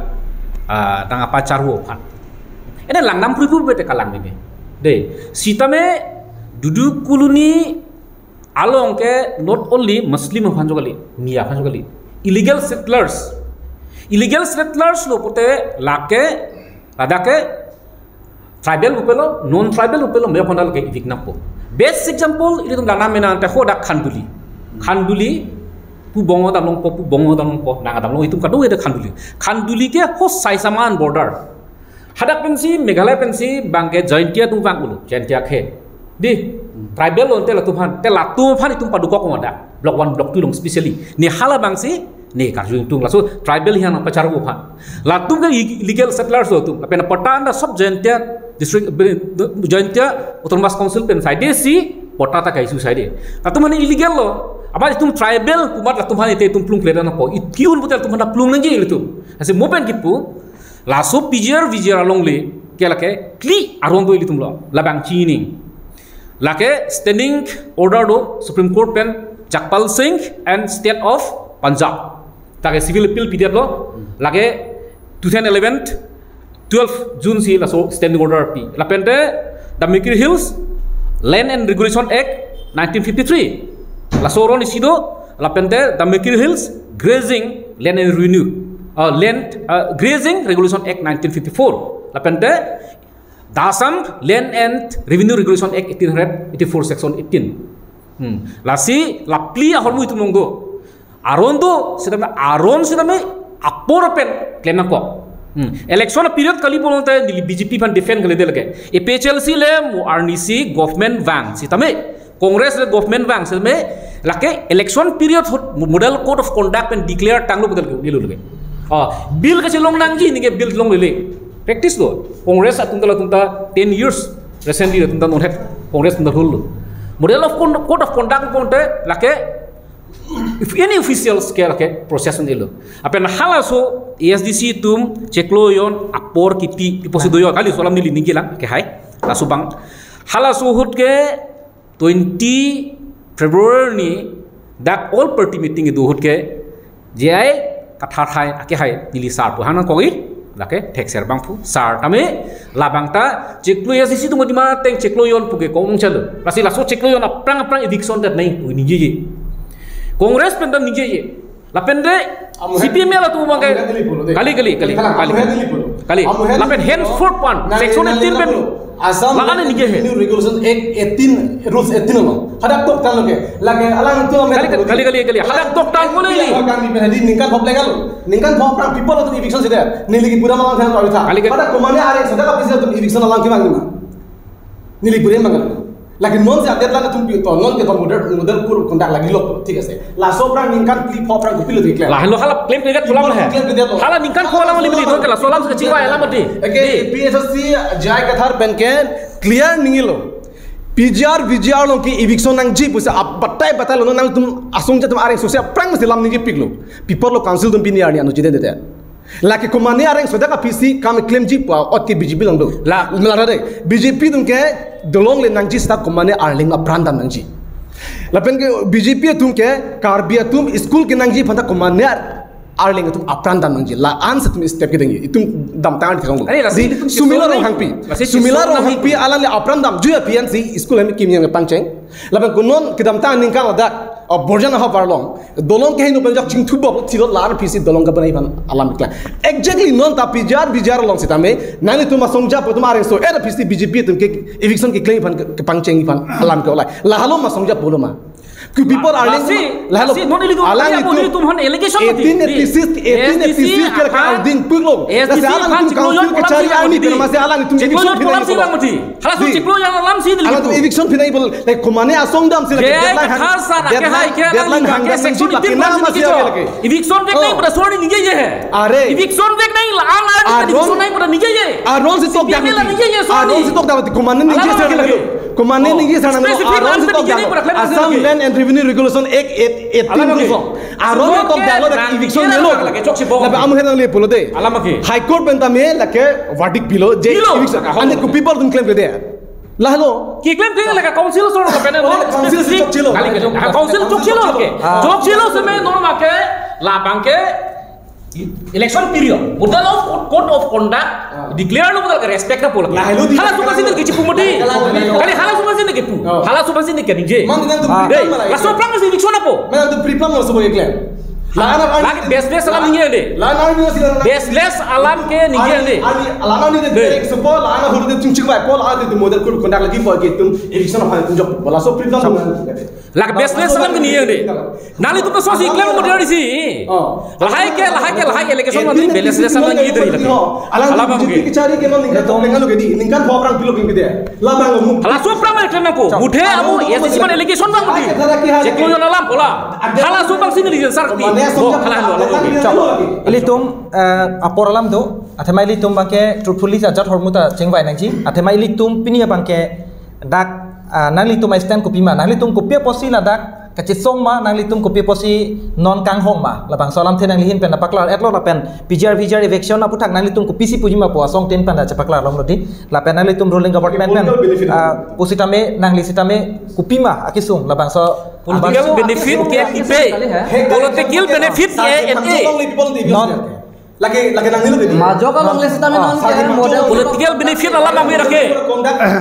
ah, tang apacharvo aphan. Ene langdam phruiphru bete kalang dini. De, sitame Dudu colony along ke not only Muslim aphan jokali, Miya aphan jokali. Illegal settlers. Illegal settlers lo pute lake, ladak ke tribal pupelo, non-tribal pupelo, me khonal ke evict nangpo. Best example, ilitum dana mena ante ho dak Khanduli. Khanduli, pu Bongo damlongpo, pu Bongo damlongpo, nang damlong itum kadokave dak Khanduli. Khanduli ke ho Saisaman border. Hadak pensi, Meghalaya pensi, bang ke Jaintia atum vang ulo, Jaintia khe. Di, tribal lo ante latum aphan, te latum aphan itum padukok mo dak. Block one, block two along specially. Ne hala abang si, ne karju ingtung laso tribal hian pacharvo aphan. Latum ke i-, illegal settlers lo atum. Lapen patta anta sob Jaintia district, be-, Jaintia Autonomous Council pen saide si, patta ta ka-issue saide. Latum aphan illegal lo. Amat itum tribal, kumat latum aphan ite itum plung kledan po. It kiun putel latum aphan plung nangji ilitum. Asi mo pen kipu, laso P G R, V G R along le, ke lake, kli aron do ilitum lo, labang chining. Lake standing order do Supreme Court pen Jagpal Singh and State of Punjab. Take civil appeal pidetlo, lake two thousand eleven, twelve June si laso standing order pi. Lapen te Dhamakiri Hills Land and Regulation Act nineteen fifty-three. Laso aron isi do, lapen te Dhamakiri Hills Grazing Land and Revenue, uh, Land, uh, Grazing Regulation Act nineteen fifty-four. Lapen te the Assam Land and Revenue Regulation Act eighteen hundred eighty-four section eighteen. Hmm. Lasi la phli ahormu itum along do. Aron do, sitame aron sitame apor pen klem nangkok. Hmm. Election period kali pulote neli B J P aphan defend kali de lake. A P H L C le mo arnisi government vang sitame, Congress le government vang sitame, lake election period ahut model code of conduct pen declare tanglo betul ke, nilo lake. Ah, bill kachelong nangji ningke bill longlele. Practice lo. Congress atum ta latum ta ten years recently latum ta non het Congress atum ta rule lo. Model of con-, code of conduct pulote lake if any officials ke lake process un-elo. Lapen halaso A S D C atum chiklo jon apor kipi, pipo si do jon kali, laso alam neli ningje lang ke hai. Laso abang. Halaso ahut ke twenty February ni dak all party meeting kedo ahut ke J I Kathar hai, ake hai, neli sar pu hang nangkok-i, lake thekser abang pu, sar tame, labang ta, chiklo A S D C atum adim ateng chiklo jon pu ke kong chalo. Lasi laso chiklo jon aphrang aphrang eviction det nangji pu ningjeje. Congress pen ta ningjeje. Lapen te, Amu C P M latum abang ke, amu het neli pulo de. Kali, kali, kali, Kalang, kali, amu het kali. Neli pulo. Kali. Amu het lapen neli henceforth pulo. Pan, nang section neli eighteen pen, pulo. Assam lakan Land ningjeje. Revenue Regulation Act eighteen, Rules eighteen along. Hadak toktang lo ke. Lake alang itu amu Kali, het kali, kali, kali, kali. Hadak toktang ko neli. Amu kan di pen hadi ningkan phap legal. Ningkan phap aphrang people atum eviction sida. Neli ke pura malang than tawitha. Kali, kali. Hadak komane areng sodak kapisi atum eviction alang kemang kemang. Neli pura malang. Lake non si update lang atum pi to, non ke to model, model code of conduct lagi lo, thik ase. Laso aphrang ningkan phli pho aphrang kopilo thik le. Lahenlo hala claim kredit pulang he. Claim kredit lo. Hala ningkan pho alam libeli, non ke laso alam ke chingvai alam di. Eke, di. A P H L C J I Kathar pen ke clear ningilo. P G R, V G R along ke eviction nangji pusi ap batai batai lo, nangtum asong jatum areng sose aphrang mesti lam ningje piklo. People lo council atum pini arni anu jide dede. Lake komane areng sodak apisi kam klemji pu ot ke B J P along do. La. Mela de. B J P atum ke dolong le nangji seta komane arleng apran dam nangji. Lapen ke B J P atum ke Karbi atum school kenangji aphanta komane ar-, arleng atum apran dam nangji, la-an si itum step kedengji, itum damtang thekong. Are, lasi di itum Sumila kisah Ronghangpi. Lasi Sumila kisah Ronghangpi nangji. Alangli apran damjui aphi ansi school hem kim yang pangcheng. Lapen ko non kedamtang aningkan ladak, o, Borjan ahavar along dolong kehingno pen jak chingthu bok thilot la-an aphisi dolong kebanai aphan alam keklang. Exactly non ta P G R V G R along sitame nanglitum asong japo atum areng so-et aphisi B J P atum ke eviction keklem aphan ke-, kepangcheng aphan alam ke-olai. Lahelo ma asong japo lo ma? Ku people are Lasi, lahelo lasi, non ilitum alang kaya itu pun ilitum han allegation mati. Eighteen eighty-six, eighteen eighty-six ke aphan, arding puklo. Lasi alang itu council kechari army pina masi alang itu chiklo eviction jon pina alam si lang mati. Hala so chiklo jon alam si alang itu eviction pina ipo. Like, kumane asong dam si lake J I deadline hang-, Kathar sir, ake deadline, hai ke deadline alang hangdam ke section nangji eighteen pake nama si lake. Eviction vek nai pada sor ni ningje ye hai. Are. Eviction vek nai la-an la-an Aron, eviction nai pada ningje ye. Aron si tok dak mati. Aron si tok dak mati. Kumane ningje sir lake. Kumane ningje sir nang Specific Aron si tok dak. Assam Land and Revenue Regulation Act eight, eighteen alam ke. Aron si tok dak lo dak eviction lelo. Lake chok si bong. Lapen amu henang le pulo de. Alam ke. High Court pen tame lake verdict pilo je eviction. Ante ku people atum claim ke de. Lahelo. Keklem ke lake council so lapen council si chokchelo. Kali ke, ha, council chokchelo ke. Chokchelo seme non make labang ke election period. Model of code of conduct declare lo model ke respect na pola. Lahelo di hala suka sini ke chipu mati. Kali hala suka sini ke pu. Hala suka sini ke ningje. Laso aphrang si eviction apo. Mana tu pre-plan lo suka claim. Lana lake baseless alam ningje de. Lana ni si lana. Baseless alam ke ningje de. Lana ni de. Supo lana hulu de chingching bai po lana de model code of conduct lagi po ke itum eviction aphan itum jok. Laso pre-plan lo. Lake baseless alam ke ningje de. Nanglitum so si claim model si. Lahai ke, lahai ke, lahai allegation mati baseless alam ningje de. Alam ke. Kechari ke non ningkan tong lengan lo ke di. Ningkan pho aphrang pilo ke de. Labang lo mu. Hala so aphrang ma claim nangpo. Muthe amu ASDC aphan allegation abang mati. Chiklo jon alam pola. Hala so abang sini di sar ti. Bo hala lo. Chok. Ilitum, eh, apor alam do. Athema ilitum abang ke truthfully ajat ahormu ta chingvai nangji. Athema ilitum pini abang ke dak, ah, nanglitum a-stand kopi ma. Nanglitum kopi apotsi ladak kachesong ma, nanglitum kopi apotsi non kanghong ma. Labangso alamthe nangli ahin pen paklar-etlo lapen P G R V G R eviction aputhak nanglitum kopisi puji ma pu asong tin pen ta chepaklar longlo di. Lapen nanglitum ruling government pen, political benefit, ah, pusitame nangli sitame kopi ma akesung labangso political benefit ke P P. Political benefit ke N A. Non. Lake, lake nangli lo ke di. Majok along le sitame non ke model. Political benefit alam abang ke.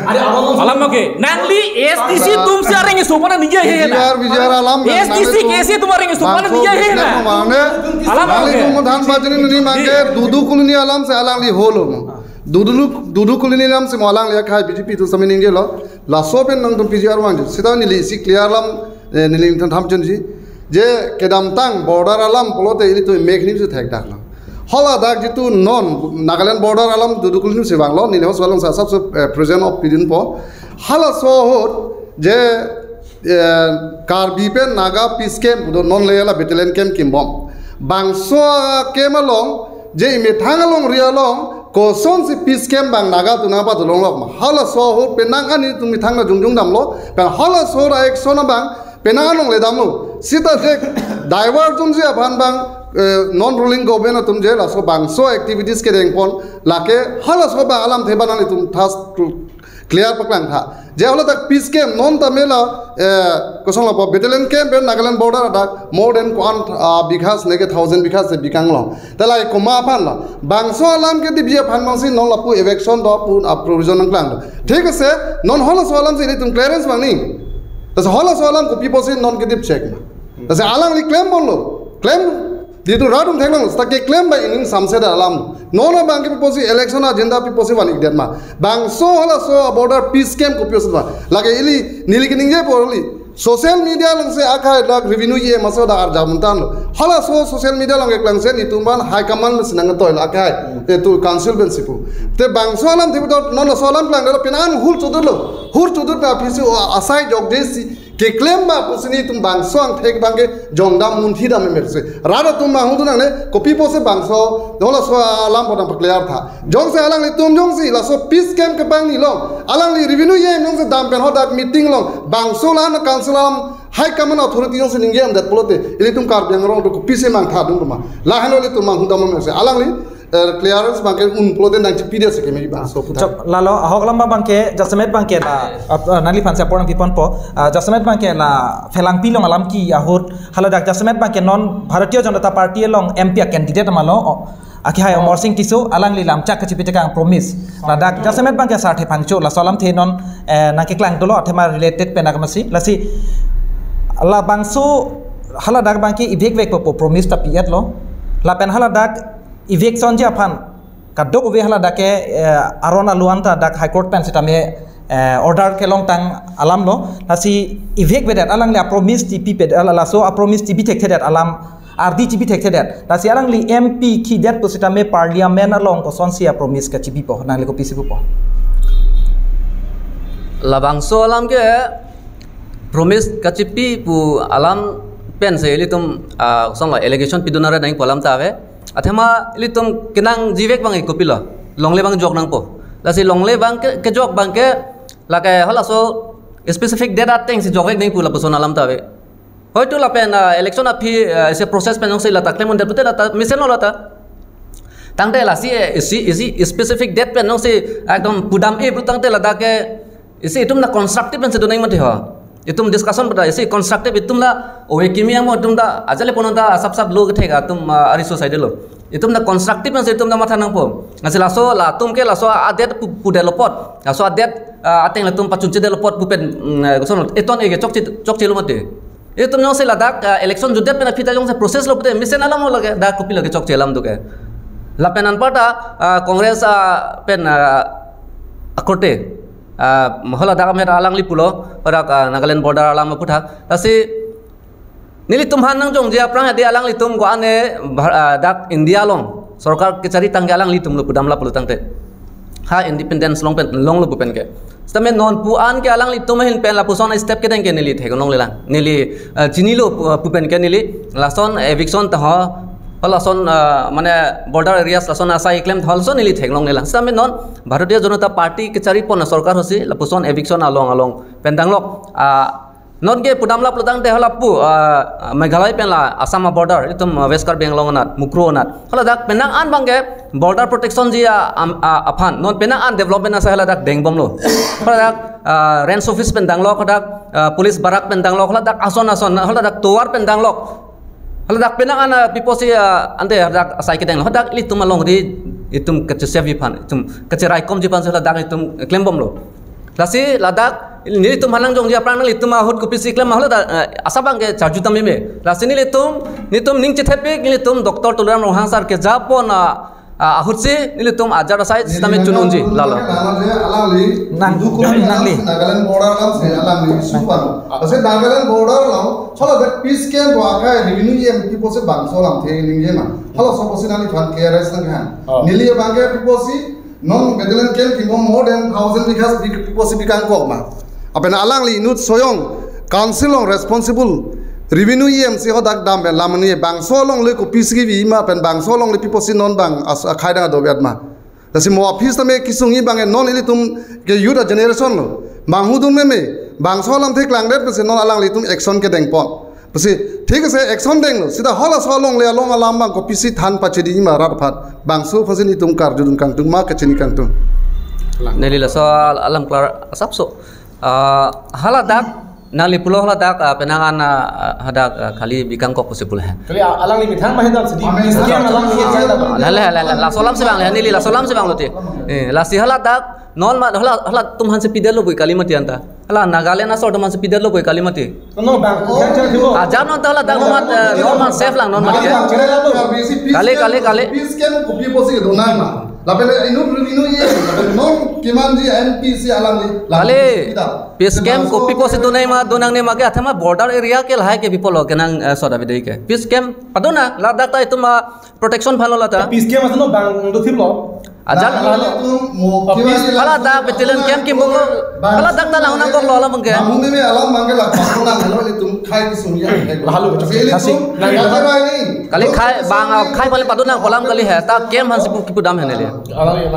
Alam abang ke. Nangli ASDC atum si areng iso mana ningje he na. P G R, P G R alam ASDC, nangli ke ASDC atum areng iso mana ningje he na. Alam abang ke. Nangli tum than pajini nini mangke Dudu Colony alam si alangli holo. Dudu, Dudu Colony alam si mo alangli akhai B J P atum sitame ningjelo. Laso pen nangtum P G R vangji. Sita neli isi clear alam, eh, neli nangtum than chunji. Je kedamtang border alam pulote ilitum mek ni si thekdaklo. Hala dak jitu non Nagaland border alam Dudu Colony si vanglo, neli hos along sa sabse, eh, present of pidin po. Halaso ahut je, eh, Karbi pen Naga peace camp do non le la battalion camp kimbom. Bangso camp along je imethang alongri along kosonsi peace camp abang Naga atum nangpatulonglok ma. Halaso ahut penang ani atum methang na jongjong damlo. Pen halaso ahut action abang penang along le damlo. Sita je diversion si aphan abang, eh, non ruling government atum je laso bangso activities kedengpon lake halaso abang alamthe abang nanglitum thas clear paklang tha. Je haladak peace camp non tame la, eh, kosong lapu battalion camp pen Nagaland border adak more than ko-an, ah, bighas neke thousand bighas si bikang long. Te la komat aphan la. Bangso alam kedipji aphan mangsi non lapu eviction do pu a-provision nangklang do. Thik ase, non halaso alam si ilitum clearance vangji. Lasi halaso alam kopi apotsi non kedip chek ma. Lasi alangli claim ponlo. Claim di tu radum theklong, seta keclaim bai ining samse da alam. Non abang ke pi apotsi election agenda pi apotsi van-ikdet ma. Bangso halaso border peace camp kopi apotsi ma. Lake ili neli keningje po ili. Social media along si akhai dak revenue E M aso dak arjap montan lo. Halaso social media along keklangsi nelitum aphan high command pensi nangtoi lo akhai. Te tu council pensi pu. Te bangso alam te betul non laso alam klang lo penang hur chodut lo. Hur chodut na P C O asai jok desi. Keclaim ma pusi nelitum bangso angthek abang ke jongdam munthi dam emerse. Rat atum ma hung tu nangne, kopi apotsi bangso, halaso alam apot nangpaclear tha. Jongsi alanglitum jongsi, laso peace camp kepangni along. Alangli revenue E M jongsi dam pen hadak meeting along. Bangso la-an council alam, high command authority jongsi ningje damdet pulote. Ilitum Karbi Anglong atum kopisi mangthadun ma. Lahenlo ilitum manghudam emerse. Alangli, Eh, clearance abangke un pulote nangchipi det si keme bangso aputhak. Chok, lalo, ahok alam abangke, jasemet abangke la, ap-, ah, nangliphan si apor nangpiponpo, ah, jasemet abangke la, Phelangpi along alam ke ahut, haladak jasemet abangke non Bharatiya Janata Party along M P a candidate ma lo, o, akehai Amarsing Tisso, alangli lamchak kachipi tekang promise. Ladak jasemet abangke asarthe phangcho, laso alamthe non, eh, nangkeklang dolo, athema related pen akam si, lasi, labangso, haladak abangke ivekvekpo pu promise ta pi-etlo, lapen haladak eviction ji aphan kadokave haladak ke, eh, aron alu an ta dak High Court pen sitame, eh, order kelongtang alam lo. Lasi ivekvedet alangli apromise chipipedet, ala laso apromise chipi thekthedet alam ardi chipi thekthedet. Lasi alangli M P kidet pu sitame Parliament along kosonsi apromise kachipipo, nangli kopisi pupo? Labangso alam ke promise kachipi pu alam pensi ilitum, ah, kosonlo allegation pidun aret nangji pu alam ta ave. Athema ilitum kenangjivek abang kopilo. Longle abang jok nangpo. Lasi longle abang ke, kejok abangke lake halaso specific date atengsi jokvek nangji pu lapuson alam ta ave. Hoito lapen, ah, election aphi, ah, isi process pen jongsi lata klem un det pute lata mesenlo lata. Tangte lasi, eh, isi, isi specific date pen jongsi ekdom pudam-e pu tangte ladak ke isi itum ta constructive pensi do nangji mati ho. Itum discussion pada isi constructive, itum ta ove kimi amo itum ta ajale pono ta asap sap lo kethek atum, ah, ari society lo. Itum ta constructive pensi itum ta matha nangpo. Lasi laso latum ke laso a-date pu, pudetlo apot. Laso a-date, ah, ateng latum pachunchedetlo apot pu pen, mm, eh, koson eton eke chokche, chokchelo mati. Itum jongsi ladak, ah, election jutdet pen aphi ta jongsi process lo pute mesen alam lo lake, dak kopilo kechokche alam do ke. Lapen anparta, ah, Congress, ah, pen, ah, akorte, ah, haladak amet alangli pulo, hadak, ah, Nagaland border alam aputhak. Lasi nelitum aphan nangjongji aphrang adi alanglitum ko-an e, Bhar-, ah, dak India along sorkar kechari tangke alanglitum lo pudamlap pulo tangte. Ha independence long pen, longlo pu pen ke. Sitame non pu an ke alanglitum ahin pen lapuson step kedeng ke neli theklonglelang. Neli, eh, chinilo pu, pu pen ke neli lason eviction ta ho, lason, eh, mane border areas lason asai klem ta ho lason neli theklonglelang. Sitame non Bharatiya Janata Party kechari pon sorkar hosi lapuson eviction along along pen danglok. Ah, non ke pudamlap lo tangte halapu, ah, Meghalaya pen la Assam border, itum, ah, West Karbi Anglong anat, Mukroh anat. Haladak penang an abangke border protection ji, ah, am-, ah, aphan. Non penang an development asai haladak dengbomlo. Haladak, ah, range office pen danglok, haladak, ah, police barrack pen danglok, haladak ason ason, haladak tovar pen danglok. Haladak penang an, ah, piposi, ah, ante haladak asai kedenglo. Haladak ilitum alongri itum kache-save ji aphan, itum kacheraikomji aphan si haladak itum klembomlo. Lasi ladak nelitum aphan nangjongji aphrang nanglitum ahut kopisi klem ahut ladak, eh, asap abangke charju tame me. Lasi nelitum, nelitum ning chethepik, nelitum Doctor Tuliram Ronghang sir kejapon, ah, ah, ahutsi nelitum ajat asai sitame chun unji, lalo. Nang, nangli. Nagaland border alam si alangli supan. Lasi Nagaland border alam, solo that peace camp wa kai revenue E M piposi bangso alamthe ningje ma. Halaso pusi nangliphan K R S nanghan. Oh. Neli abangke piposi non battalion camp kimbom more than thousand bighas bi-, piposi bikangkok ma. Lapen alangli inut soyong council along responsible revenue E M si hadak dam pen lam ani bangso alongle kopisi kevi ma pen bangso alongle piposi non bang as-, akhai dang adoviat ma. Lasi mo office tame kesung-i abang non ilitum ke youth a generation lo. Bang hudun meme, bangso alamthe klangdet pensi non alanglitum action kedengpon. Pusi, thik ase action denglo. Sita halaso alongle along alam abang kopisi than pachedi ma rat aphan. Bangso aphansi nelitum karjudun kangtung ma kachini kangtung. Neli laso alam klar asapso. Ah, haladak, nangli pulo haladak, ah, penang an, ah, hadak, ah, khali bikangkok pusi pulo he. Kali, ah, alangli methang ma hadak sidi. Amen. Peace camp alangli methang ma hadak. Lale, lale, lale, laso alam si bang le, neli laso alam si bang lote. Eh, lasi haladak, non ma, hala, halatum aphansi pidetlo bui kali mati anta. Hala Nagaland asor atum aphansi pidetlo bui kali mati. No, bang, oh, bang, bang, bang. Ajar non ta haladak, non mat, eh, non mat safe lang, non mat ke. Kali, kali, kali. Peace camp kopi pusi do nang ma. Lapen inut revenue E M, lapen non kemanji M P si alangli. Kali. Peace camp kopi pusi do nang ma, do nangne ma ke, athema border area ke lahai ke bipolo kenang, eh, soda bidei ke. Peace camp, padona, ladak ta itum, ah, protection aphanlo lata. Peace camp asno bang do thiplo. Ajal. Nah, halatum mo, oh, kiwa peace, ila haladak battalion camp kimbomlo. Bang haladak ta nang nangkoklo alam abangke. Bang huni me alam abangke la, bang nang halo ilitum khai kesung ya. Halo, kasi ilitum, kasi, nang kata ini. Kali khai, bang, ah, khai paling padun nang kolam kali he, ta camp aphansi pu kipudam he neli.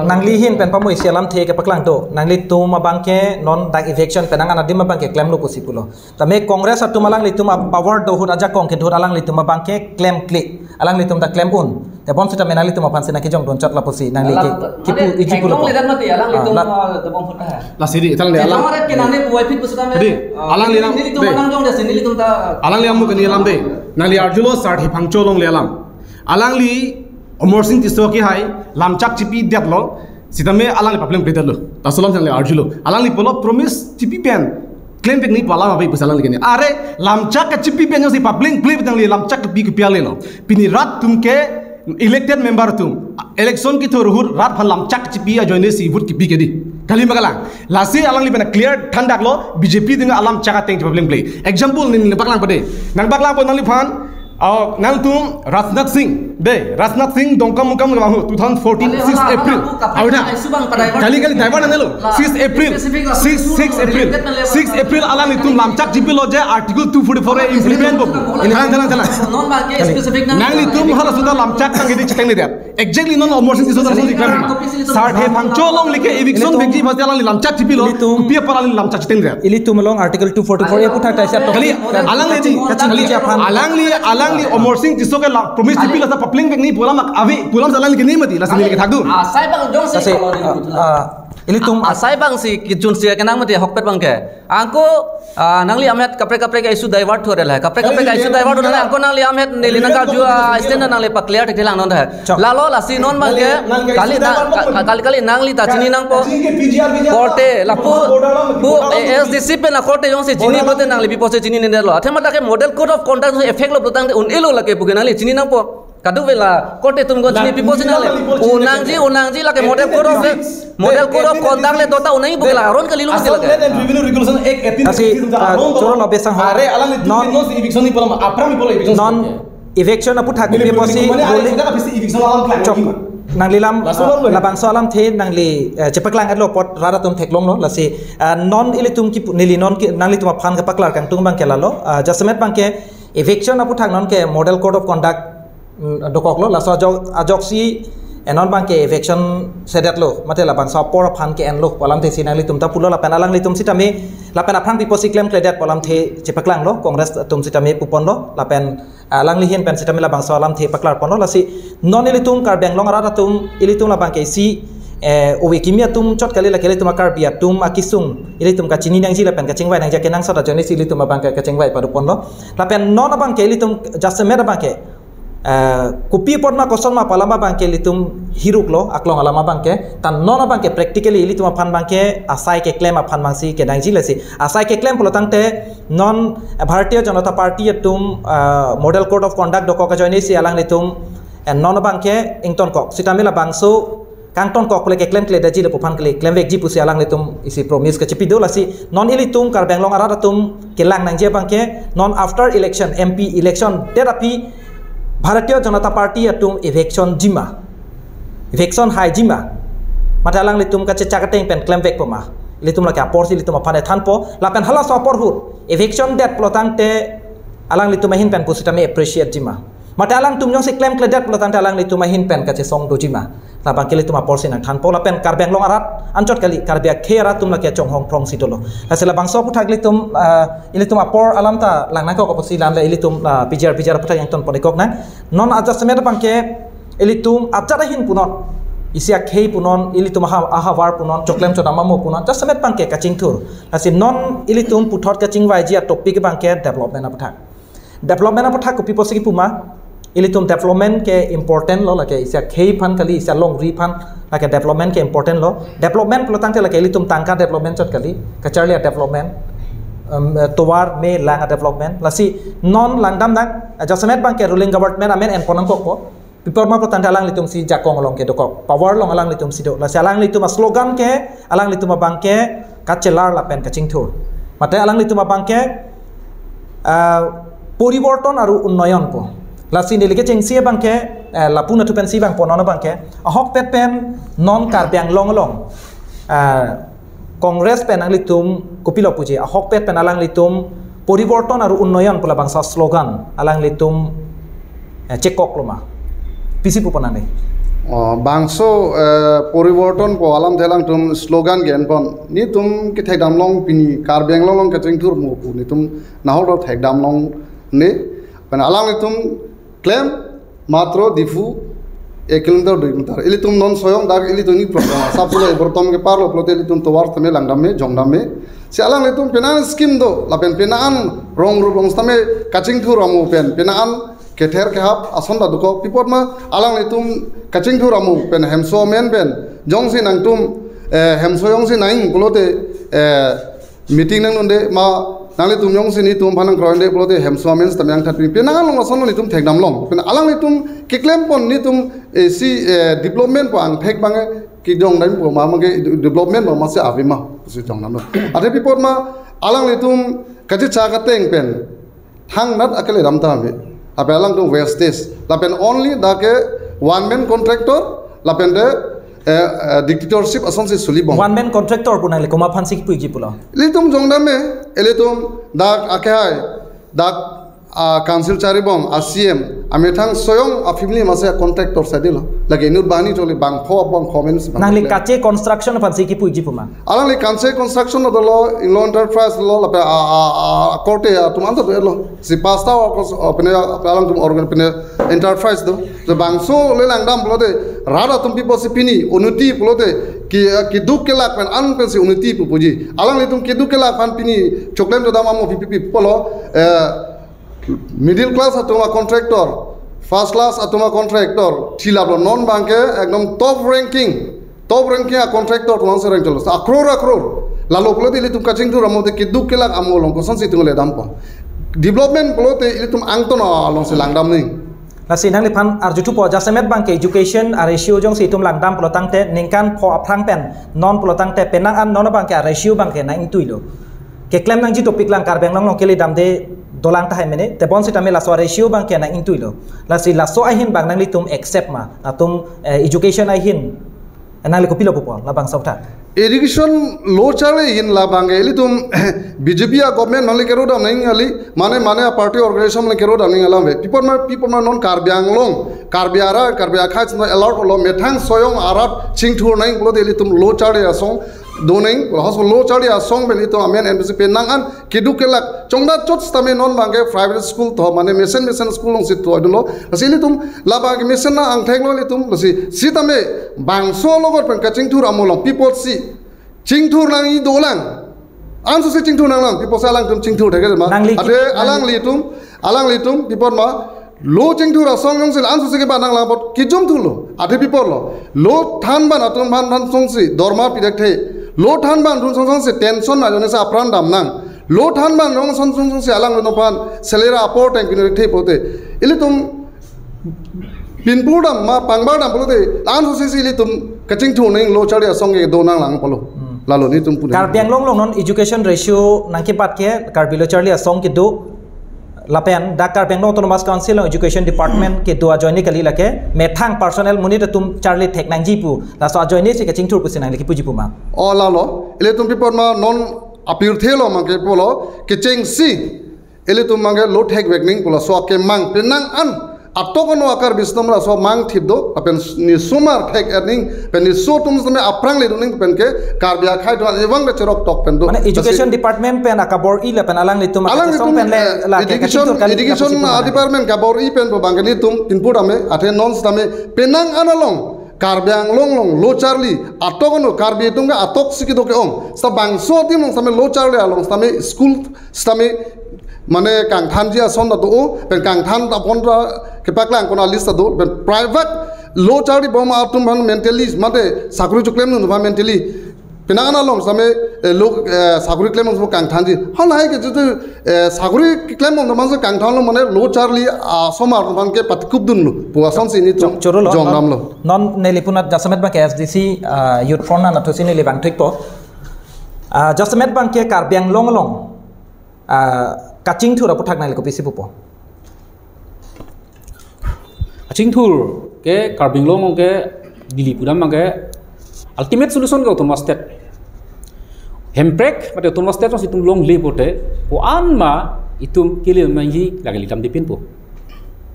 Nangli ahin pen pamo isi alamthe kepaklang do. Nanglitum abangke non dak eviction penang an adim abangke klemlo pusi pulo. Tame Congress atum alanglitum a-power do ahut ajakong kedo ahut alanglitum abangke klemkle. Alanglitum ta klem un. Tebon sitame nanglitum aphan sina kijong don chot lapusi nangli ke Alang, kipu mane, iji pulo theklong ko. Ledan mati, alang Ah, litum, la- ah, tebong phut ah. Lasi di, tang di, alang. Theklong arat ke nane buai phit pusitame. Di, Ah, alang neli, neli tum di. Manang jong jasi, neli tum ta. Alang li amu kani alam de. Nangli arjulo Sarthe Phangcho along le alam. Alangli Amarsing Tisso ke hai lamchak chipi detlo. Sitame alangli papleng play detlo. Laso alam nangli arjulo. Alangli pulo promise chipi pen klem pek ni pala ma pai pusitame alangli kene. Are lamchak kachipi pen jongsi papleng play pen nangli lamchak kapi kapi ale lo. Pini rat atum ke elected member atum election kethur ahut rat aphan lamchak chipi ajoine si vote kipi ke di. Kali ma kalang. Lasi alangli pen clear thandaklo B J P atum alamchak ateng chipi papleng play. Example neli nangpaklang pade. Nangpaklangpo nangliphan. Oh, nangtum Rajnath Singh. De, Rajnath Singh Dongkamukam ke bang ho, two thousand fourteen, Ale six hala, April. Hala, hala, Awi na. Isu bang pada Kali kali Taiwan nanglo. La, Six April. Specific la, Six, isu Six bang April. Related na le Six bang. April alanglitum lamchak chipilo je Article two forty-four A implement bo. Thalang, thalang, thalang. Non bang ke specific nang. Nanglitum hala sudah lamchak tang kedi chiteng ni dia. Exactly non Amarsing Tisso tar sudi klam. Sarthe Phangcho along like eviction Ilitum. Bengji pasti alangli lamchak chipilo. Ilitum. Kopi apar alangli lamchak chiteng dia. Ilitum along Article two forty-four A aputhak ta siap. Kali, alangli di, Kaching kali, kaching aphan. Alangli, alangli Amarsing Tisso ke la promise chipilo sa papleng pek ni pulam ak avi, pulam sa alangli kene mati, lasi neli kethak dun. Ah, sai bang jongsi Kasi, kalau di ah, ah, ilitum Ah, sai bang si kijun si kenang mati ahokpet bang ke. Angko, ah, nangli amet kaprek kaprek isu divert ho rela. Kaprek kaprek isu divert ho rela. Angko nangli amet neli nangkarju a stand nangli pa clear thekthelang non tha. Chok. Lalo lasi non bang ke Nangli, nangli kali isu na, divert ka-, kali kali nangli ta chini nangpo. Kaching ke P G R, P G R Korte lapu border lo, pu border lo. A S D C pen la korte jongsi chini Border lo. Korte nangli bipo si chini nende lo. Athe mata ke model code of conduct effect lo putangte un-elo lake pu ke nangli chini nangpo. Kadokave la korte atum gon chini pipo si nangli. Unangji, unangji lake model code of, model code of conduct le dota unangji pu ke la aron kali lo mati lake. Asal Land and Revenue Regulation Act eighteen sixty-six Asi, ah, aron choro lo besang ho. Are alangli Non. Eviction ni polam aphrang ni polam eviction Non. Eviction aputhak Mene pipo si mene are ruling. Sudah kapisi eviction alam plan Chok. Lagi, ma? Nangli lam, Laso ah, alam lo. Labangso alamthe nangli, eh, chepaklang etlo apot rat atum theklonglo lasi, ah, non ilitum kipu, neli non ki, nanglitum aphan kepaklar kangtung bang ke lalo, ah, jasemet bang ke eviction aputhak non ke model code of conduct, mm, dokoklo, laso ajok, ajoksi, eh, non bang ke eviction sedetlo, mate labangso apor aphan ke-enlo pu alamthe si nanglitum ta pulo lapen alanglitum sitame, lapen aphrang pipo si klemkledet pu alamthe chepaklanglo, Congress atum sitame puponlo, lapen alangli ahin pen sitame labangso alamthe paklarponlo, lasi non ilitum Karbi Anglong arat atum, ilitum labang ke isi, eh, ove kimi atum chot kali lake ilitum a-Karbi atum akisung, ilitum kachini nangji lapen kachingvai nangji akenangsot ajoine si ilitum abang ke kachingvai padoponlo. Lapen non abang ke ilitum jasemet abang ke, eh, kopi apot ma koson ma pu alam abang ke ilitum hiruklo, aklong alam abang ke. Tan non abang ke practically ilitum aphan abang ke asai keklem aphan abang si kenangji lasi. Asai keklem pulo tangte non, eh, Bharatiya Janata Party atum, eh, Model Code of Conduct dokok ajoine si alanglitum, eh, non abang ke ingtonkok. Sitame labangso kangtonkok pule keklemkledetji lapu aphan kali klemvekji pusi alanglitum isi promise kachipi do lasi non ilitum Karbi Anglong arat atum kelang nangji abang ke non after election, M P election det aphi Bharatiya Janata Party atum eviction jima, eviction haijima, mate alanglitum kachechak ateng pen klemvekpo ma, ilitum lake apor si ilitum aphan ethanpo lapen halaso apor ahut eviction det pulo tangte alanglitum ahin pen pusitame appreciate jima. Mate alangtum jongsi klemkledet pulo tangte alanglitum ahin pen kachesong dojima. Labang ke ilitum apor si nangthanpo lapen Karbi Anglong arat anchot kali Karbi akhei arat atum lake chonghong phrong si dolo. Lasi labangso aputhak ilitum, ah, ilitum apor alam ta lang nangkok apotsi lan le ilitum, ah, P G R P G R aputhak ingtonpon-ikok nang. Non ajasemet abang ke ilitum ajat ahin punon, isi akhei punon, ilitum aha-, ahavar punon, choklem chodam amo punon, jasemet abang ke kachingthur. Lasi non ilitum puthot kachingvaiji atopic abang ke development aputhak. Development aputhak kopi pusi kipu ma, ilitum development ke important lo, lake isi akhei aphan kali, isi alongri aphan, lake development ke important lo. Development pulo tangte lake ilitum tangka development chot kali, kacharli a-development, em, eh, tovar me lang a-development. Lasi non langdam nang, eh, jasemet abang ke ruling government amen enpon nangkokpo. Pi apot ma pulo tangte alanglitum si jakong along ke dokok. Power along alanglitum si do. Lasi alanglitum a-slogan ke, alanglitum abang ke kachelar lapen kachingthur. Mate alanglitum abang ke, ah, poriborton aru unnoyon pu. Lasi neli kechengsi abang ke, eh, lapu nathu pensi bang ponnon abang ke. Ahokpet pen non Karbi Anglong along, ah, Congress pen nanglitum kopilo puji, ahokpet pen alanglitum poriborton aru unnoyon pu labangso slogan alanglitum, eh, chekoklo ma? Pisi pupo nang dei. Oh, bangso, eh, poriborton pu alamthe alangtum slogan ke-enpon. Netum kethekdamlong pini Karbi Anglong along kachingthur mo pu netum nahok do thekdamlongne. Pen alanglitum klem matro Diphu Ek kilometer, dui kilometer. Ilitum non soyong dak ilitum ni program. Sab sulo ebortom ke parlo pulote ilitum tovar tame langdam me, jongdam me. Si alanglitum penang scheme do, lapen penang rong rubong sitame kachingthur amo pen, penang kether kehap ason ta dokok. Pi apot ma alanglitum kachingthur amo pen hemso amen pen jongsi nangtum, eh, hemso jongsi nang pulote, eh, meeting nangdunde ma nanglitum jongsi netum aphan nangkroide pulote hemso amen sitame angthat pi. Penang along ason lo netum thekdam long. Pen alanglitum keklem pon netum, eh, si, eh, development pu angthek abang ke kejongdam pu ma, ma ke development pu ma si ave ma si jongdam lo. Athe pi apot ma alanglitum kachicha kateng pen thangnat akele dam ta ave. Lapen alangtum wastage. Lapen only dak ke one man contractor, lapen te, eh, eh, dictatorship asonsi suli bom. One man contractor pu nangli komat aphansi kipuji pulo? Ilitum jongdam me, ilitum dak akehai, dak, ah, council chari bom, a C M, amethang soyong a family masi contractor sadi lo. Lake inut banghini choli bangpho bangpho men si bang. Nangli Kache Construction aphansi kipuji pu ma? Alangli Kache Construction dolo, Inglong Enterprise lo, lapen a, a, a, a korte atum anta dolo. Si pasta o kos, o, pine, alangtum organ pine enterprise do. So bangso le langdam pulote, rat atum pi apotsi pini unnoti pulote, ki, keduk kelak pen an pensi unnoti pu puji. Alanglitum keduk kelak aphan pini choklem dodam amo pi pi pi pulo, eh, middle class atum a contractor, first class atum a contractor, thilap lo non abang ke ekdom top ranking, top ranking a contractor atum si rang cholo. Akror akror. Lalo pulote ilitum kachingthur amo te keduk kelak amo along kosonsi itum le dampo? Development pulote ilitum angton alongsi langdam ning. Lasi nangliphan arjuthupo, jasemet abang ke education a ratio jongsi itum langdam pulo tangte ningkan pho aphrang pen non pulo tangte penang an non abang ke a ratio abang ke nang ingtui lo. Keklem nangji topic lang Karbi Anglong along kele damde dolang tahai mene, tebon sitame laso a ratio abang ke nang ingtui lo. Lasi laso ahin abang nanglitum accept ma, atum, eh, education ahin nangli kopilo pupo, labangso aputhak? Education lo charli ahin labang ke ilitum B J P a government nangli kerodam nang kali, mane, mane a party organization nangli kerodam nang alam ave. Pi apot ma, pi apot ma non Karbi Anglong, Karbi arat, Karbi akhai sino alert lo, methang soyong arat chingthur nang pulote ilitum lo charli asong do nang, hos lo charli asong pen ilitum amen M P C penang an keduk kelak chongdat chot sitame non abang ke private school tho, mane mesen mesen school alongsi tho dolo. Lasi ilitum labang ke mesen na angthek lo ilitum, lasi sitame bangso alogot pen kachingthur amo along pi apotsi chingthur nangji dolang? Ansose chingthur nanglang, pi apotsi alangtum chingthur thek ma? Nangli ki-, athe nangli alanglitum, alanglitum pi apot ma, lo chingthur asong jongsi ansose kebat nanglang apot kejum thulo. Athe pi apot lo? Lo thanban atum aphan than songsi dorma pidak the. Lo thanban atum song songsi tension ajoine si apran dam nang. Lo thanban rong song song songsi alanglitum aphan salary apor tang pino the pulote, ilitum pinpur dam ma pangbar dam pulote, ansose si ilitum kachingthur nang lo charli asong kedo nanglang pulo. Hmm. Lalo netum pu nang. Karbi Anglong along non education ratio nangkebat ke Karbi lo charli asong kedo, lapen dak Karbi Anglong Autonomous Council along Education Department kedo ajoine kali, lake methang personnel monit atum charli thek nangji pu, laso ajoine si kachingthur pusi nangli kipuji pu ma? O lalo, ilitum pi apot ma non apirthe lo abang ke pulo, kechengsi ilitum abang ke lo thekvek nang pulo, laso akemang penang an atok ano a Karbi sitame laso amang thip do, lapen ne osomar thek-et nang, pen ne oso atum sitame aphrang ledun nang pen ke Karbi akhai do-an ewang ke cherok tok pen do. Mane education department pen akabor-i lapen alanglitum akachesong pen le, eh, lake education, kachingthur kali education lapusi pu ma? Department kabor-i pen pu abang ke netum pinpur dam me, athe non sitame penang an along Karbi Anglong along lo charli atok ano, Karbi atum ke atok si kedo ke-ong. Sita bangso adim along sitame lo charli along sitame school sitame mane kangthanji ason ta do, pen kangthan apon ta kepaklang kona list ta do, pen private lo charli bom atum aphan mentally, mate sakori choklem nung aphan mentally. Penang an along sitame, eh, lo, eh, sakori klem nung kangthanji. Halahai ke jutu, eh, sakori klem nung bangso kangthan lo mane lo charli asomar aphan ke patikup dunlo pu asonsi netum cho-, choro lo, jongdam lo. Non, non neli punat jasemet abang ke S D C, ah, Youth Front anatthu si neli vangthupo. Ah, jasemet abang ke Karbi Anglong along, ah, kachingthur aputhak nangli kopisi pupo? Kachingthur ke Karbi Anglong along ke neli pudam abang ke ultimate solution ke autonomous state. Hemprek mate autonomous state alongsi itum longle pulote, ko-an ma itum kele nangji lake ledam depin po.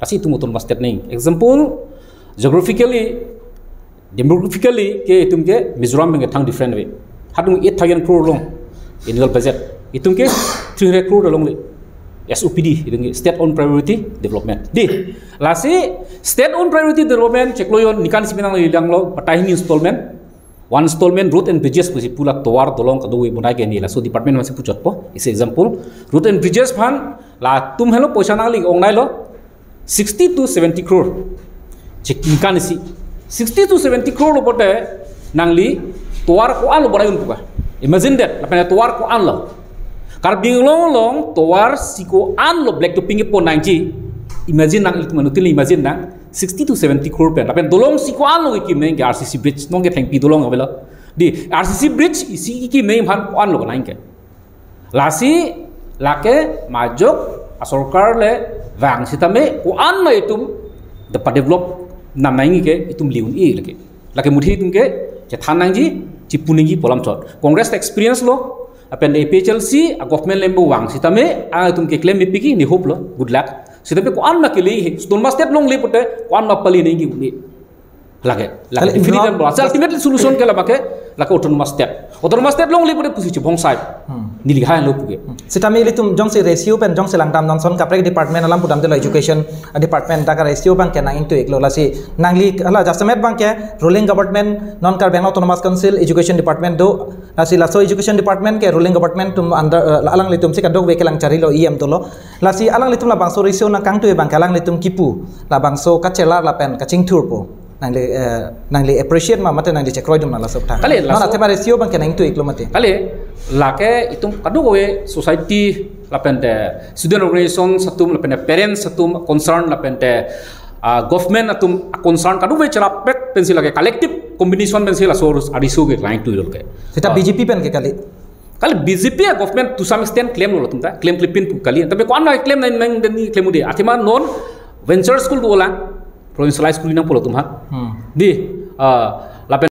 Lasi itum autonomous state nang. Example, geographically, demographically ke itum ke Mizoram pen ke thang different ave. Hatung eight thousand crore along annual budget. Itum ke three hundred crore along le. S O P D, itum ke state own priority development. Dei, lasi State own priority development chiklo jon ningkan isi penang lang lo, patai hini installment. One installment road and bridges pusi pu la tovar dolong kadokave bonai ke ne laso department masi puchotpo. Isi example, road and bridges aphan latum helo poisa nangli ongnai lo sixty to seventy crore. Chik ningkan isi sixty to seventy crore lo pote nangli tovar ko-an lo bonai un pu ka. Imagine that, lapen tovar ko-an lo. Karbi Anglong along tovar si ko-an lo black topping kepon nangji. Imagine nang, ilitum anutin imagine nang, sixty to seventy crore pen. Lapen dolong si ko-an lo kekim nangji, R C C bridge, non ke thengpi dolong avelo. Di R C C bridge isi kekim nangji aphan ko-an lo nangji ke. Lasi lake majok asorkar le vang sitame ko-an ma itum de pa develop nam nangji ke itum li un-e lake. Lake muthe itum ke chethan nangji, chipu nangji pu alam chot. Congress experience lo, lapen A P H L C a government lembo vang sitame, a itum keklem mepik ke ne hope lo, good luck. Sitame ko-an ma kele he, autonomous state longle pote ko-an ma pali nangji un-e. Lake, lake Kali definite not- bola. So ultimately solution ke la bake, lake autonomous state. Autonomous state longle pote pusi chibong sai. Hmm. Neli hai lo puke. Sitame ilitum jongsi ratio pen jongsi langdam non son kaprek department alam pudamde lo, education department ta ka ratio abang ke nang ingtu iklo, lasi nangli hala jasemet abang ke ruling government non Karbi Anglong Autonomous Council education department do, lasi laso education department ke ruling government atum under, eh, alanglitum si kadokave kelang charli lo, E M dolo. Lasi alanglitum labangso ratio nang kangtu abang ke alanglitum kipu labangso kachelar lapen kachingthurpo. Nangli, eh, nangli appreciate ma mate nangli chekroi dum na laso aphuthak. Kali, non laso athema ratio abang ke nang ingtu iklo mate. Kali, lake itum kadokave society lapente student organization atum lapente parents atum concern lapente, ah, government atum concern kadokave cherapek pensi lake collective combination pensi laso ariso ke lang tu ke. Sita Ah. B J P pen ke kali. Kali B J P a government to some extent claim lo latum ta, claim klipin pu kali. Tapi ko-an ma claim nang nang deni claim ude. Athema non venture school do lang, provincialized school nangpo latum ha. Hmm. Di, ah,